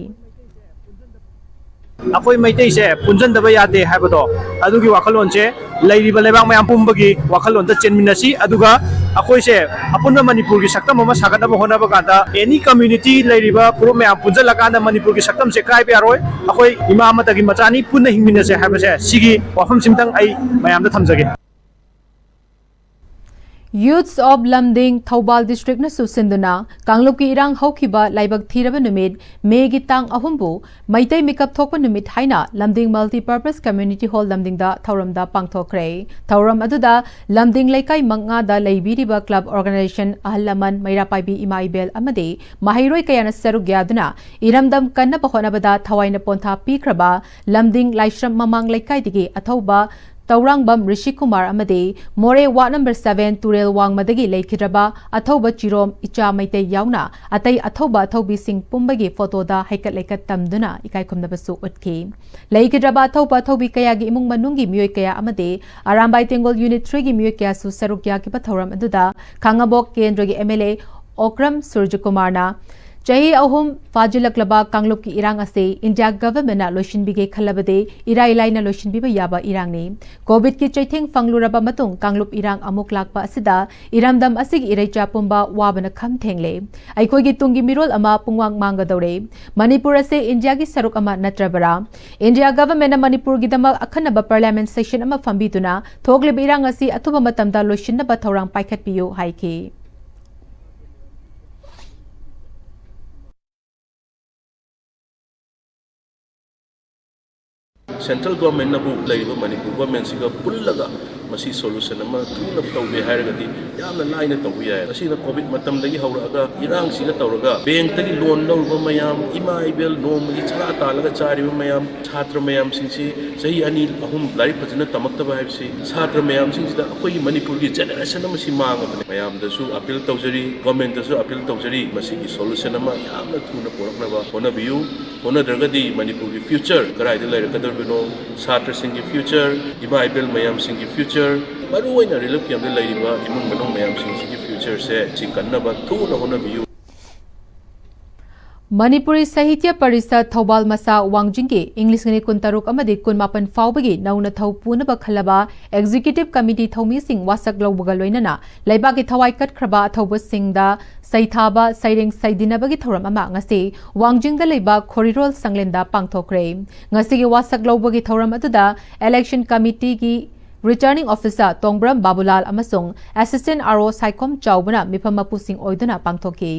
ꯑꯩꯈꯣꯏ ꯃꯩꯇꯩꯁꯦ ꯄꯨꯟꯁꯤꯟꯗꯕ ꯌꯥꯗꯦ ꯍꯥꯏꯕꯗꯣ, ꯑꯗꯨꯒꯤ ꯋꯥꯈꯜꯂꯣꯟꯁꯦ ꯂꯩꯔꯤꯕ ꯂꯩꯕꯥꯛ ꯃꯌꯥꯝ ꯄꯨꯝꯕꯒꯤ ꯋꯥꯈꯜꯂꯣꯟꯗ ꯆꯦꯟꯃꯤꯟꯅꯁꯤ꯫ ꯑꯗꯨꯒ ꯑꯩꯈꯣꯏꯁꯦ ꯑꯄꯨꯟꯕ ꯃꯅꯤꯄꯨꯔꯒꯤ ꯁꯛꯇꯝ ꯑꯃ ꯁꯥꯒꯠꯅꯕ ꯍꯣꯠꯅꯕ ꯀꯥꯟꯗ ꯑꯦꯅꯤ ꯀꯝꯃ꯭ꯌꯨꯅꯤꯇꯤ ꯂꯩꯔꯤꯕ ꯐꯨꯔꯨꯞ ꯃꯌꯥꯝ ꯄꯨꯟꯁꯤꯜꯂꯀꯥꯟꯗ ꯃꯅꯤꯄꯨꯔꯒꯤ ꯁꯛꯇꯝꯁꯦ ꯀꯥꯏꯕ ꯌꯥꯔꯣꯏ꯫ ꯑꯩꯈꯣꯏ ꯏꯃꯥ ꯑꯃꯠꯇꯒꯤ ꯃꯆꯥꯅꯤ, ꯄꯨꯟꯅ ꯍꯤꯡꯃꯤꯟꯅꯁꯦ ꯍꯥꯏꯕꯁꯦ, ꯁꯤꯒꯤ ꯋꯥꯐꯝꯁꯤꯝꯇꯪ ꯑꯩ ꯃꯌꯥꯝꯗ ꯊꯝꯖꯒꯦ꯫ Youths of Lumding, ꯊꯧꯕꯥꯜ ꯗꯤꯁꯇ꯭ꯔꯤꯛꯅ ꯁꯨꯁꯤꯟꯗꯨꯅ ꯀꯥꯡꯂꯨꯞꯀꯤ ꯏꯔꯥꯡ ꯍꯧꯈꯤꯕ ꯂꯥꯏꯕꯛ ꯊꯤꯔꯕ ꯅꯨꯃꯤꯠ ꯃꯦꯒꯤ ꯇꯥꯡ ꯑꯍꯨꯝꯕꯨ ꯃꯩꯇꯩ ꯃꯤꯀꯞ ꯊꯣꯛꯄ ꯅꯨꯃꯤꯠ ꯍꯥꯏꯅ ꯂꯝꯗꯤꯡ Multipurpose Community Hall ꯂꯝꯗꯤꯡꯗ ꯊꯧꯔꯝꯗ ꯄꯥꯡꯊꯣꯛꯈ꯭ꯔꯦ꯫ ꯊꯧꯔꯝ ꯑꯗꯨꯗ ꯂꯝꯗꯤꯡ ꯂꯩꯀꯥꯏ ꯃꯉꯥꯗ ꯂꯩꯕꯤꯔꯤꯕ ꯀ꯭ꯂꯕ ꯑꯣꯔꯒꯅꯥꯏꯖꯦꯁꯟ, ꯑꯍꯜ ꯂꯃꯟ, ꯃꯩꯔꯥ ꯄꯥꯏꯕꯤ ꯏꯃꯥ ꯏꯕꯦꯜ ꯑꯃꯗꯤ ꯃꯍꯩꯔꯣꯏ ꯀꯌꯥꯅ ꯁꯔꯨꯛ ꯌꯥꯗꯨꯅ ꯏꯔꯝꯗꯝ ꯀꯟꯅꯕ ꯍꯣꯠꯅꯕꯗ ꯊꯋꯥꯏꯅ ꯄꯣꯟꯊꯥ ꯄꯤꯈ꯭ꯔꯕ ꯂꯝꯗꯤꯡ ꯂꯥꯏꯁ꯭ꯔꯝ ꯃꯃꯥꯡ ꯂꯩꯀꯥꯏꯗꯒꯤ ꯑꯊꯧꯕ ꯇꯧꯔꯥꯡꯕꯝ ꯔꯤꯁꯤ ꯀꯨꯃꯥꯔ ꯑꯃꯗꯤ ꯃꯣꯔꯦ ꯋꯥꯔꯗ ꯅꯝꯕꯔ seven ꯇꯨꯔꯦꯜ ꯋꯥꯡꯃꯗꯒꯤ ꯂꯩꯈꯤꯗ꯭ꯔꯕ ꯑꯊꯧꯕ ꯆꯤꯔꯣꯝ ꯏꯆꯥ ꯃꯩꯇꯩ ꯌꯥꯎꯅ ꯑꯇꯩ ꯑꯊꯧꯕ ꯑꯊꯧꯕꯤꯁꯤꯡ ꯄꯨꯝꯕꯒꯤ ꯐꯣꯇꯣꯗ ꯍꯩꯀꯠ ꯂꯩꯀꯠ ꯇꯝꯗꯨꯅ ꯏꯀꯥꯏ ꯈꯨꯝꯅꯕꯁꯨ ꯎꯠꯈꯤ꯫ ꯂꯩꯈꯤꯗ꯭ꯔꯕ ꯑꯊꯧꯕ ꯑꯊꯧꯕꯤ ꯀꯌꯥꯒꯤ ꯏꯃꯨꯡ ꯃꯅꯨꯡꯒꯤ ꯃꯤꯑꯣꯏ ꯀꯌꯥ ꯑꯃꯗꯤ ꯑꯔꯥꯝꯕꯥꯏ ꯇꯦꯡꯒꯣꯜ ꯌꯨꯅꯤꯠ three ꯒꯤ ꯃꯤꯑꯣꯏ ꯀꯌꯥꯁꯨ ꯁꯔꯨꯛ ꯌꯥꯈꯤꯕ ꯊꯧꯔꯝ ꯑꯗꯨꯗ ꯈꯥꯉꯕꯣꯛ ꯀꯦꯟꯗ꯭ꯔꯒꯤ M L A ꯑꯣꯀ꯭ꯔꯝ ꯁꯨꯔꯖꯀꯨꯃꯥꯔꯅ ꯆꯍꯤ ꯑꯍꯨꯝ ꯐꯥꯖꯤꯜꯂꯛꯂꯕ ꯀꯥꯡꯂꯨꯞꯀꯤ ꯏꯔꯥꯡ ꯑꯁꯤ ꯏꯟꯗꯤꯌꯥ ꯒꯚꯔꯟꯃꯦꯟꯠꯅ ꯂꯣꯏꯁꯤꯟꯕꯤꯒꯦ ꯈꯜꯂꯕꯗꯤ ꯏꯔꯥꯏ ꯂꯥꯏꯅ ꯂꯣꯏꯁꯤꯟꯕꯤꯕ ꯌꯥꯕ ꯏꯔꯥꯡꯅꯤ꯫ ꯀꯣꯚꯤꯗꯀꯤ ꯆꯩꯊꯦꯡ ꯐꯪꯂꯨꯔꯕ ꯃꯇꯨꯡ ꯀꯥꯡꯂꯨꯞ ꯏꯔꯥꯡ ꯑꯃꯨꯛ ꯂꯥꯛꯄ ꯑꯁꯤꯗ ꯏꯔꯝꯗꯝ ꯑꯁꯤꯒꯤ ꯏꯔꯩꯆꯥ ꯄꯨꯝꯕ ꯋꯥꯕꯅ ꯈꯝ ꯊꯦꯡꯂꯦ꯫ ꯑꯩꯈꯣꯏꯒꯤ ꯇꯨꯡꯒꯤ ꯃꯤꯔꯣꯜ ꯑꯃ ꯄꯨꯡꯃꯥꯡ ꯃꯥꯡꯒꯗꯧꯔꯦ꯫ ꯃꯅꯤꯄꯨꯔ ꯑꯁꯤ ꯏꯟꯗꯤꯌꯥꯒꯤ ꯁꯔꯨꯛ ꯑꯃ ꯅꯠꯇ꯭ꯔꯕꯔꯥ? ꯏꯟꯗꯤꯌꯥ ꯒꯚꯔꯟꯃꯦꯟꯠꯅ ꯃꯅꯤꯄꯨꯔꯒꯤꯗꯃꯛ ꯑꯈꯟꯅꯕ ꯄꯥꯔꯂꯤꯌꯥꯃꯦꯟꯠ ꯁꯦꯁꯟ ꯑꯃ ꯐꯝꯕꯤꯗꯨꯅ ꯊꯣꯛꯂꯤꯕ ꯏꯔꯥꯡ ꯑꯁꯤ ꯑꯊꯨꯕ ꯃꯇꯝꯗ ꯂꯣꯏꯁꯤꯟꯅꯕ ꯊꯧꯔꯥꯡ ꯄꯥꯏꯈꯠꯄꯤꯌꯨ ꯍꯥꯏꯈꯤ꯫ ꯁꯦꯟꯇ꯭ꯔꯦꯜ ꯒꯣꯔꯃꯦꯟꯅꯕꯨ ꯂꯩꯔꯤꯕ ꯃꯅꯤꯄꯨꯔ ꯒꯣꯔꯃꯦꯟꯁꯤꯒ ꯄꯨꯜꯂꯒ ꯃꯁꯤ ꯁꯣꯂꯨꯁꯟ ꯑꯃ ꯊꯨꯅ ꯇꯧꯒꯦ ꯍꯥꯏꯔꯒꯗꯤ ꯌꯥꯝꯅ ꯂꯥꯏꯅ ꯇꯧꯕ ꯌꯥꯏ꯫ ꯑꯁꯤꯅ ꯀꯣꯚꯤꯗ ꯃꯇꯝꯗꯒꯤ ꯍꯧꯔꯛꯑꯒ ꯏꯔꯥꯡꯁꯤꯒ ꯇꯧꯔꯒ ꯕꯦꯡꯛꯇꯒꯤ ꯂꯣꯟ ꯂꯧꯔꯨꯕ ꯃꯌꯥꯝ, ꯏꯃꯥ ꯏꯕꯦꯜ ꯅꯣꯡꯃꯒꯤ ꯆꯔꯥ ꯇꯥꯜꯂꯒ ꯆꯥꯔꯤꯕ ꯃꯌꯥꯝ, ꯁꯥꯇ꯭ꯔ ꯃꯌꯥꯝꯁꯤꯡꯁꯤ ꯆꯍꯤ ꯑꯅꯤ ꯑꯍꯨꯝ ꯂꯥꯏꯔꯤꯛ ꯐꯖꯅ ꯇꯝꯃꯛꯇꯕ ꯍꯥꯏꯕꯁꯤ ꯁꯥꯇ꯭ꯔ ꯃꯌꯥꯝꯁꯤꯡꯁꯤꯗ ꯑꯩꯈꯣꯏꯒꯤ ꯃꯅꯤꯄꯨꯔꯒꯤ ꯖꯦꯅꯦꯔꯦꯁꯟ ꯑꯃꯁꯤ ꯃꯥꯡꯉꯕꯅꯤ꯫ ꯃꯌꯥꯝꯗꯁꯨ ꯑꯄꯤꯜ ꯇꯧꯖꯔꯤ, ꯒꯣꯔꯃꯦꯟꯗꯁꯨ ꯑꯄꯤꯜ ꯇꯧꯖꯔꯤ, ꯃꯁꯤꯒꯤ ꯁꯣꯂꯨꯁꯟ ꯑꯃ ꯌꯥꯝꯅ ꯊꯨꯅ ꯄꯨꯔꯛꯅꯕ ꯍꯣꯠꯅꯕꯤꯌꯨ꯫ ꯍꯣꯠꯅꯗ꯭ꯔꯒꯗꯤ ꯃꯅꯤꯄꯨꯔꯒꯤ ꯐ꯭ꯌꯨꯆꯔ ꯀꯗꯥꯏꯗ ꯂꯩꯔꯛꯀꯗꯧꯔꯤꯕꯅꯣ? ꯁꯥꯇ꯭ꯔꯁꯤꯡꯒꯤ ꯐ꯭ꯌꯨꯆꯔ, ꯏꯃꯥ ꯏꯕꯦꯜ ꯃꯌꯥꯝꯁꯤꯡꯒꯤ ꯐ꯭ꯌꯨꯆꯔ, ꯃꯔꯨꯑꯣꯏꯅ ꯔꯤꯂꯤꯐ ꯀꯦꯝꯞꯇ ꯂꯩꯔꯤꯕ ꯏꯃꯨꯡ ꯃꯅꯨꯡ ꯃꯌꯥꯝꯁꯤꯡꯁꯤꯒꯤ ꯐ꯭ꯌꯨꯆꯔꯁꯦ ꯁꯤ ꯀꯟꯅꯕ ꯊꯨꯅ ꯍꯣꯠꯅꯕꯤꯌꯨ꯫ ꯃꯅꯤꯄꯨꯔꯤ ꯁꯥꯍꯤꯇ꯭ꯌ ꯄꯔꯤꯁꯠ ꯊꯧꯕꯥꯜ ꯃꯁꯥ ꯋꯥꯡꯖꯤꯡꯒꯤ ꯏꯪ ꯂꯤꯁꯤꯡ ꯑꯅꯤ ꯀꯨꯟꯇꯔꯨꯛ ꯑꯃꯗꯤ ꯀꯨꯟꯃꯥꯄꯟ ꯐꯥꯎꯕꯒꯤ ꯅꯧꯅ ꯊꯧ ꯄꯨꯅꯕ ꯈꯜꯂꯕ ꯑꯦꯛꯖꯤꯀ꯭ꯌꯨꯇꯤꯚ ꯀꯃꯤꯇꯤ ꯊꯧꯃꯤꯁꯤꯡ ꯋꯥꯁꯛ ꯂꯧꯕꯒ ꯂꯣꯏꯅꯅ ꯂꯩꯕꯥꯛꯀꯤ ꯊꯋꯥꯏ ꯀꯠꯈ꯭ꯔꯕ ꯑꯊꯧꯕꯁꯤꯡꯗ ꯁꯩꯊꯥꯕ, ꯁꯩꯔꯦꯡ ꯁꯩꯗꯤꯟꯅꯕꯒꯤ ꯊꯧꯔꯝ ꯑꯃ ꯉꯁꯤ ꯋꯥꯡꯖꯤꯡꯗ ꯂꯩꯕ ꯈꯣꯔꯤꯔꯣꯜ ꯁꯪꯂꯦꯟꯗ ꯄꯥꯡꯊꯣꯛꯈ꯭ꯔꯦ꯫ ꯉꯁꯤꯒꯤ ꯋꯥꯁꯛ ꯂꯧꯕꯒꯤ ꯊꯧꯔꯝ ꯑꯗꯨꯗ ꯏꯂꯦꯛꯁꯟ ꯀꯃꯤꯇꯤꯒꯤ ꯔꯤꯇꯔꯅꯤꯡ ꯑꯣꯐꯤꯁꯥꯔ ꯇꯣꯡꯕ꯭ꯔꯝ ꯕꯥꯕꯨꯂꯥꯜ ꯑꯃꯁꯨꯡ ꯑꯦꯁꯤꯁꯇꯦꯟ ꯑꯥꯔ ꯑꯣ ꯁꯥꯏꯈꯣꯝ ꯆꯥꯎꯕꯅ ꯃꯤꯐꯝ ꯃꯄꯨꯁꯤꯡ ꯑꯣꯏꯗꯨꯅ ꯄꯥꯡꯊꯣꯛꯈꯤ꯫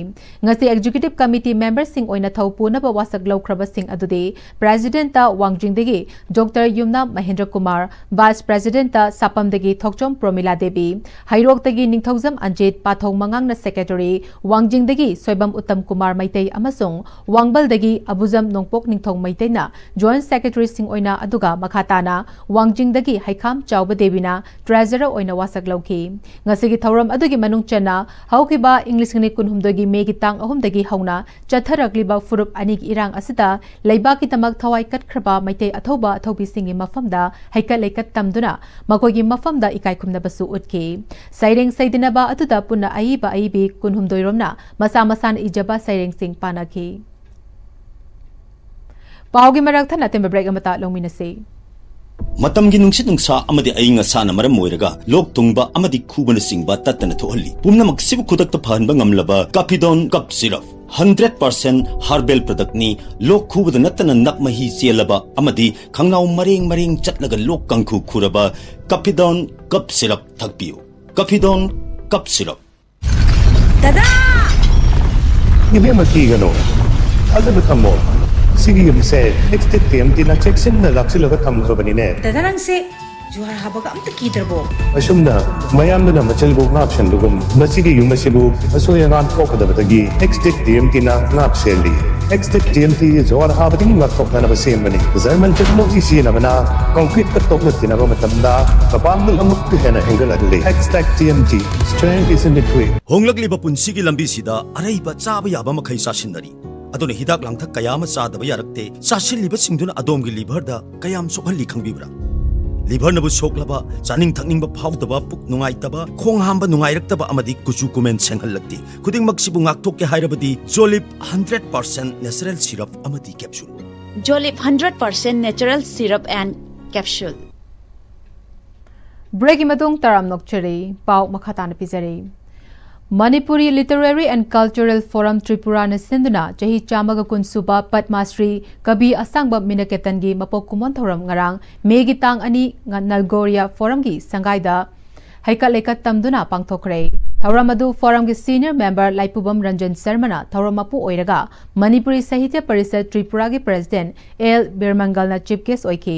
ꯉꯁꯤ ꯑꯦꯛꯖꯤꯀ꯭ꯌꯨꯇꯤꯚ ꯀꯃꯤꯇꯤ ꯃꯦꯝꯕꯔꯁꯤꯡ ꯑꯣꯏꯅ ꯊꯧ ꯄꯨꯅꯕ ꯋꯥꯁꯛ ꯂꯧꯈ꯭ꯔꯕꯁꯤꯡ ꯑꯗꯨꯗꯤ ꯄ꯭ꯔꯦꯁꯤꯗꯦꯟꯠꯇ ꯋꯥꯡꯖꯤꯡꯗꯒꯤ ꯗꯣꯛꯇꯔ ꯌꯨꯝꯅꯥꯝ ꯃꯍꯦꯟꯗ꯭ꯔ ꯀꯨꯃꯥꯔ, ꯚꯥꯏꯁ ꯄ꯭ꯔꯦꯁꯤꯗꯦꯟꯠꯇ ꯁꯥꯄꯝꯗꯒꯤ ꯊꯣꯛꯆꯣꯝ ꯄ꯭ꯔꯣꯃꯤꯂꯥ ꯗꯦꯕꯤ, ꯍꯩꯔꯣꯛꯇꯒꯤ ꯅꯤꯡꯊꯧꯖꯝ ꯑꯟꯖꯤꯠ, ꯄꯥꯊꯧ ꯃꯉꯥꯡꯅ ꯁꯦꯀ꯭ꯔꯦꯇꯔꯤ, ꯋꯥꯡꯖꯤꯡꯗꯒꯤ ꯁꯣꯏꯕꯝ ꯎꯠꯇꯝ ꯀꯨꯃꯥꯔ ꯃꯩꯇꯩ ꯑꯃꯁꯨꯡ ꯋꯥꯡꯕꯜꯗꯒꯤ ꯑꯕꯨꯖꯝ ꯅꯣꯡꯄꯣꯛ ꯅꯤꯡꯊꯧ ꯃꯩꯇꯩꯅ ꯖꯣꯏꯟꯠ ꯁꯦꯀ꯭ꯔꯦꯇꯔꯤꯁꯤꯡ ꯑꯣꯏꯅ, ꯑꯗꯨꯒ ꯃꯈꯥ ꯇꯥꯅ ꯋꯥꯡꯖꯤꯡꯗꯒꯤ ꯍꯩꯈꯥꯝ ꯆꯥꯎꯕ ꯇꯦꯕꯤꯅ ꯇ꯭ꯔꯦꯖꯔꯔ ꯑꯣꯏꯅ ꯋꯥꯁꯛ ꯂꯧꯈꯤ꯫ ꯉꯁꯤꯒꯤ ꯊꯧꯔꯝ ꯑꯗꯨꯒꯤ ꯃꯅꯨꯡ ꯆꯟꯅ ꯍꯧꯈꯤꯕ ꯏꯪ ꯂꯤꯁꯤꯡ ꯑꯅꯤ ꯀꯨꯟꯍꯨꯝꯗꯣꯏꯒꯤ ꯃꯦꯒꯤ ꯇꯥꯡ ꯑꯍꯨꯝꯗꯒꯤ ꯍꯧꯅ ꯆꯠꯊꯔꯛꯂꯤꯕ ꯐꯨꯔꯨꯞ ꯑꯅꯤꯒꯤ ꯏꯔꯥꯡ ꯑꯁꯤꯗ ꯂꯩꯕꯥꯛꯀꯤꯗꯃꯛ ꯊꯋꯥꯏ ꯀꯠꯈ꯭ꯔꯕ ꯃꯩꯇꯩ ꯑꯊꯧꯕ ꯑꯊꯧꯕꯤꯁꯤꯡꯒꯤ ꯃꯐꯝꯗ ꯍꯩꯀꯠ ꯂꯩꯀꯠ ꯇꯝꯗꯨꯅ ꯃꯈꯣꯏꯒꯤ ꯃꯐꯝꯗ ꯏꯀꯥꯏ ꯈꯨꯝꯅꯕꯁꯨ ꯎꯠꯈꯤ꯫ ꯁꯩꯔꯦꯡ ꯁꯩꯗꯅꯕ ꯑꯗꯨꯗ ꯄꯨꯟꯅ ꯑꯏꯕ ꯑꯏꯕꯤ ꯀꯨꯟꯍꯨꯝꯗꯣꯏ ꯔꯣꯝꯅ ꯃꯁꯥ ꯃꯁꯥꯅ ꯏꯖꯕ ꯁꯩꯔꯦꯡꯁꯤꯡ ꯄꯥꯅꯈꯤ꯫ ꯄꯥꯎꯒꯤ ꯃꯔꯛ ꯊꯠꯅ ꯑꯇꯦꯟꯕ ꯕ꯭ꯔꯦꯛ ꯑꯃꯇ ꯂꯧꯃꯤꯟꯅꯁꯤ꯫ ꯃꯇꯝꯒꯤ ꯅꯨꯡꯁꯤꯠ ꯅꯨꯡꯁꯥ ꯑꯃꯗꯤ ꯑꯏꯪ ꯑꯁꯥꯅ ꯃꯔꯝ ꯑꯣꯏꯔꯒ ꯂꯣꯛ ꯊꯨꯡꯕ ꯑꯃꯗꯤ ꯈꯨꯕꯅꯆꯤꯡꯕ ꯇꯠꯇꯅ ꯊꯣꯛꯍꯜꯂꯤ꯫ ꯄꯨꯝꯅꯃꯛꯁꯤꯕꯨ ꯈꯨꯗꯛꯇ ꯐꯍꯟꯕ ꯉꯝꯂꯕ ꯀꯥꯐꯤꯗꯣꯟ ꯀꯞ ꯁꯤꯔꯞ, ꯍꯟꯗ꯭ꯔꯦꯠ ꯄꯥꯔꯁꯦꯟ ꯍꯥꯔꯕꯦꯜ ꯄ꯭ꯔꯗꯛꯅꯤ꯫ ꯂꯣꯛ ꯈꯨꯕꯗ ꯅꯠꯇꯅ ꯅꯞ ꯃꯍꯤ ꯆꯦꯜꯂꯕ ꯑꯃꯗꯤ ꯈꯪꯅꯥꯎ ꯃꯔꯦꯡ ꯃꯔꯦꯡ ꯆꯠꯂꯒ ꯂꯣꯛ ꯀꯥꯡꯈꯨ ꯈꯨꯔꯕ ꯀꯥꯐꯤꯗꯣꯟ ꯀꯞ ꯁꯤꯔꯞ ꯊꯛꯄꯤꯌꯨ꯫ ꯀꯥꯐꯤꯗꯣꯟ ꯀꯞ ꯁꯤꯔꯞ꯫ ꯗꯗꯥ! ꯏꯕꯦꯝꯃ, ꯀꯤꯒꯅꯨ, ꯊꯥꯖꯕ ꯊꯝꯃꯣ꯫ ꯁꯤꯒꯤ ꯌꯨꯝꯁꯦ ꯑꯦꯛꯁꯇꯦꯛ ꯇꯤ ꯑꯦꯝ ꯇꯤꯅ ꯆꯦꯛꯁꯤꯟꯅ ꯂꯥꯛꯁꯤꯜꯂꯒ ꯊꯝꯈ꯭ꯔꯕꯅꯤꯅꯦ꯫ ꯗꯗꯥ, ꯅꯪꯁꯦ ꯖꯨꯍꯥꯔ ꯍꯥꯕꯒ ꯑꯝꯇ ꯀꯤꯗ꯭ꯔꯕꯣ? ꯑꯁꯨꯝꯅ ꯃꯌꯥꯝꯗꯨꯅ ꯃꯆꯜꯕꯨ ꯉꯥꯛ ꯁꯦꯟꯕꯒꯨꯝ, ꯃꯁꯤꯒꯤ ꯌꯨꯝ ꯑꯁꯤꯕꯨ ꯑꯁꯣꯏ ꯑꯉꯥꯝ ꯊꯣꯛꯀꯗꯕꯗꯒꯤ ꯑꯦꯛꯁꯇꯦꯛ ꯇꯤ ꯑꯦꯝ ꯇꯤꯅ ꯉꯥꯛ ꯁꯦꯜꯂꯤ꯫ ꯑꯦꯛꯁꯇꯦꯛ ꯇꯤ ꯑꯦꯝ ꯇꯤ ꯖꯨꯍꯥꯔ ꯍꯥꯕꯗꯒꯤ ꯉꯥꯛꯊꯣꯛꯅꯅꯕ ꯁꯦꯝꯕꯅꯤ꯫ ꯖꯔꯃꯟ ꯇꯦꯛꯅꯣꯂꯣꯖꯤ ꯁꯤꯖꯤꯟꯅꯕꯅ ꯀꯪꯀ꯭ꯔꯤꯠꯇ ꯇꯣꯛꯅ ꯇꯤꯟꯅꯕ ꯃꯇꯝꯗ ꯃꯄꯥꯡꯒꯜ ꯑꯃꯨꯛꯀ ꯍꯦꯟꯅ ꯍꯦꯟꯒꯠꯍꯜꯂꯤ꯫ Xtech T M T, strength is in the grit. ꯍꯣꯡꯂꯛꯂꯤꯕ ꯄꯨꯟꯁꯤꯒꯤ ꯂꯝꯕꯤꯁꯤꯗ ꯑꯔꯩꯕ ꯆꯥꯕ ꯌꯥꯕ ꯃꯈꯩ ꯆꯥꯁꯤꯟꯅꯔꯤ꯫ ꯑꯗꯨꯅ ꯍꯤꯗꯥꯛ ꯂꯥꯡꯊꯛ ꯀꯌꯥ ꯑꯃ ꯆꯥꯗꯕ ꯌꯥꯔꯛꯇꯦ꯫ ꯆꯥꯁꯤꯜꯂꯤꯕꯁꯤꯡꯗꯨꯅ ꯑꯗꯣꯝꯒꯤ ꯂꯤꯚꯔꯗ ꯀꯌꯥꯝ ꯁꯣꯛꯍꯜꯂꯤ ꯈꯪꯕꯤꯕ꯭ꯔꯥ? ꯂꯤꯚꯔꯅꯕꯨ ꯁꯣꯛꯂꯕ, ꯆꯥꯅꯤꯡ ꯊꯛꯅꯤꯡꯕ ꯐꯥꯎꯗꯕ, ꯄꯨꯛ ꯅꯨꯡꯉꯥꯏꯇꯕ, ꯈꯣꯡ ꯍꯥꯝꯕ ꯅꯨꯡꯉꯥꯏꯔꯛꯇꯕ ꯑꯃꯗꯤ ꯀꯨꯆꯨ ꯀꯨꯃꯦꯟ ꯁꯦꯡꯍꯜꯂꯛꯇꯦ꯫ ꯈꯨꯗꯤꯡꯃꯛꯁꯤꯕꯨ ꯉꯥꯛꯊꯣꯛꯀꯦ ꯍꯥꯏꯔꯕꯗꯤ ꯖꯣꯂꯤꯞ ꯍꯟꯗ꯭ꯔꯦꯠ ꯄꯥꯔꯁꯦꯟ ꯅꯦꯆꯔꯦꯜ ꯁꯤꯔꯞ ꯑꯃꯗꯤ capsule. Jolip hundred percent natural syrup and capsule. ꯕ꯭ꯔꯦꯛꯀꯤ ꯃꯇꯨꯡ ꯇꯔꯥꯝ ꯅꯣꯛꯆꯔꯤ꯫ ꯄꯥꯎ ꯃꯈꯥ ꯇꯥꯅ ꯄꯤꯖꯔꯤ꯫ Manipuri Literary and Cultural Forum ꯇ꯭ꯔꯤꯄꯨꯔꯥꯅ ꯁꯤꯟꯗꯨꯅ ꯆꯍꯤ ꯆꯥꯝꯃꯒ ꯀꯨꯟ ꯁꯨꯕ ꯄꯗꯃ ꯁ꯭ꯔꯤ ꯀꯕꯤ ꯑꯁꯥꯡꯕꯝ ꯃꯤꯅꯀꯦꯇꯟꯒꯤ ꯃꯄꯣꯛ ꯀꯨꯝꯑꯣꯟ ꯊꯧꯔꯝ ꯉꯔꯥꯡ ꯃꯦꯒꯤ ꯇꯥꯡ ꯑꯅꯤ ꯉ-, ꯅꯜꯒꯣꯔꯤꯌꯥ ꯐꯣꯔꯝꯒꯤ ꯁꯪꯒꯥꯏꯗ ꯍꯩꯀꯠ ꯂꯩꯀꯠ ꯇꯝꯗꯨꯅ ꯄꯥꯡꯊꯣꯛꯈ꯭ꯔꯦ꯫ ꯊꯧꯔꯝ ꯑꯗꯨ ꯐꯣꯔꯝꯒꯤ senior member ꯂꯥꯏꯄꯨꯕꯝ ꯔꯟꯖꯟ ꯁꯔꯃꯅ ꯊꯧꯔꯝ ꯃꯄꯨ ꯑꯣꯏꯔꯒ ꯃꯅꯤꯄꯨꯔꯤ ꯁꯥꯍꯤꯇ꯭ꯌ ꯄꯔꯤꯁꯠ ꯇ꯭ꯔꯤꯄꯨꯔꯥꯒꯤ president ꯑꯦꯜ ꯕꯤꯔꯃꯪꯒꯜꯅ chief guest ꯑꯣꯏꯈꯤ꯫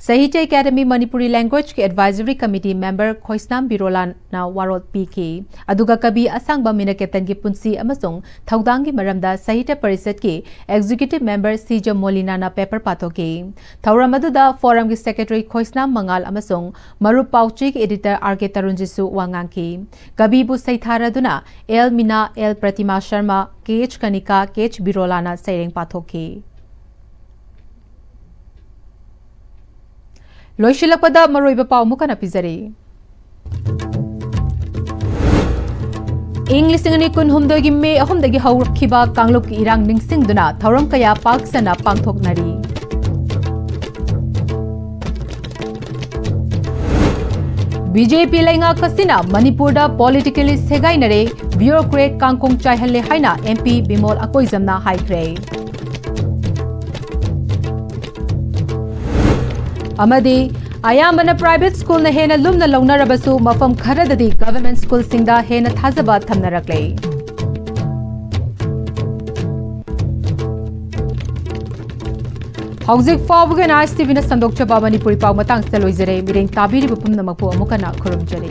ꯁꯥꯍꯤꯇ꯭ꯌ ꯑꯦꯀꯥꯗꯃꯤ ꯃꯅꯤꯄꯨꯔꯤ languageꯀꯤ advisory committee member ꯈꯣꯏꯁꯅꯥꯝ ꯕꯤꯔꯣꯂꯥꯅ ꯋꯥꯔꯣꯜ ꯄꯤꯈꯤ꯫ ꯑꯗꯨꯒ ꯀꯕꯤ ꯑꯁꯥꯡꯕꯝ ꯃꯤꯅꯀꯦꯇꯟꯒꯤ ꯄꯨꯟꯁꯤ ꯑꯃꯁꯨꯡ ꯊꯧꯗꯥꯡꯒꯤ ꯃꯔꯝꯗ ꯁꯥꯍꯤꯇ꯭ꯌ ꯄꯔꯤꯁꯠꯀꯤ executive member ꯁꯤꯖ ꯃꯣꯂꯤꯅꯥꯅ paper ꯄꯥꯊꯣꯛꯈꯤ꯫ ꯊꯧꯔꯝ ꯑꯗꯨꯗ ꯐꯣꯔꯝꯒꯤ secretary ꯈꯣꯏꯁꯅꯥꯝ ꯃꯉꯥꯜ ꯑꯃꯁꯨꯡ ꯃꯔꯨꯞ ꯄꯥꯎꯆꯦꯒꯤ editor ꯑꯥꯔ ꯀꯦ ꯇꯔꯨꯟꯖꯤꯠꯁꯨ ꯋꯥ ꯉꯥꯡꯈꯤ꯫ ꯀꯕꯤꯕꯨ ꯁꯩꯊꯥꯔꯗꯨꯅ ꯑꯦꯜ ꯃꯤꯅꯥ, ꯑꯦꯜ ꯄ꯭ꯔꯇꯤꯃꯥ ꯁꯔꯃ, ꯀꯦ ꯑꯩꯆ ꯀꯅꯤꯀꯥ, ꯀꯦ ꯑꯩꯆ ꯕꯤꯔꯣꯂꯥꯅ ꯁꯩꯔꯦꯡ ꯄꯥꯊꯣꯛꯈꯤ꯫ ꯂꯣꯏꯁꯤꯜꯂꯛꯄꯗ ꯃꯔꯨꯑꯣꯏꯕ ꯄꯥꯎ ꯑꯃꯨꯛ ꯍꯟꯅ ꯄꯤꯖꯔꯤ꯫ ꯏꯪ ꯂꯤꯁꯤꯡ ꯑꯅꯤ ꯀꯨꯟꯍꯨꯝꯗꯣꯏꯒꯤ ꯃꯦ ꯑꯍꯨꯝꯗꯒꯤ ꯍꯧꯔꯛꯈꯤꯕ ꯀꯥꯡꯂꯨꯞꯀꯤ ꯏꯔꯥꯡ ꯅꯤꯡꯁꯤꯡꯗꯨꯅ ꯊꯧꯔꯝ ꯀꯌꯥ ꯄꯥꯛ ꯁꯟꯅ ꯄꯥꯡꯊꯣꯛꯅꯔꯤ꯫ ꯕꯤ ꯖꯦ ꯄꯤ ꯂꯩꯉꯥꯛ ꯑꯁꯤꯅ ꯃꯅꯤꯄꯨꯔꯗ politically ꯁꯦꯒꯥꯏꯅꯔꯦ, bureaucrat ꯀꯥꯡꯈꯣꯡ ꯆꯥꯏꯍꯜꯂꯦ ꯍꯥꯏꯅ ꯑꯦꯝ ꯄꯤ ꯕꯤꯃꯣꯜ ꯑꯀꯣꯏꯖꯝꯅ ꯍꯥꯏꯈ꯭ꯔꯦ꯫ ꯑꯃꯗꯤ ꯑꯌꯥꯝꯕꯅ private schoolꯅ ꯍꯦꯟꯅ ꯂꯨꯝꯅ ꯂꯧꯅꯔꯕꯁꯨ ꯃꯐꯝ ꯈꯔꯗꯗꯤ government schoolꯁꯤꯡꯗ ꯍꯦꯟꯅ ꯊꯥꯖꯕ ꯊꯝꯅꯔꯛꯂꯦ꯫ ꯍꯧꯖꯤꯛ ꯐꯥꯎꯕꯒꯤ ꯑꯣꯏꯅ ꯑꯥꯏ ꯑꯦꯁ ꯇꯤ ꯚꯤꯅ ꯁꯟꯗꯣꯛꯆꯕ ꯃꯅꯤꯄꯨꯔꯤ ꯄꯥꯎ ꯃꯇꯥꯡꯁꯤꯗ ꯂꯣꯏꯖꯔꯦ꯫ ꯃꯤꯠꯌꯦꯡ ꯇꯥꯕꯤꯔꯤꯕ ꯄꯨꯝꯅꯃꯛꯄꯨ ꯑꯃꯨꯛ ꯍꯟꯅ ꯈꯨꯔꯨꯝꯖꯔꯤ꯫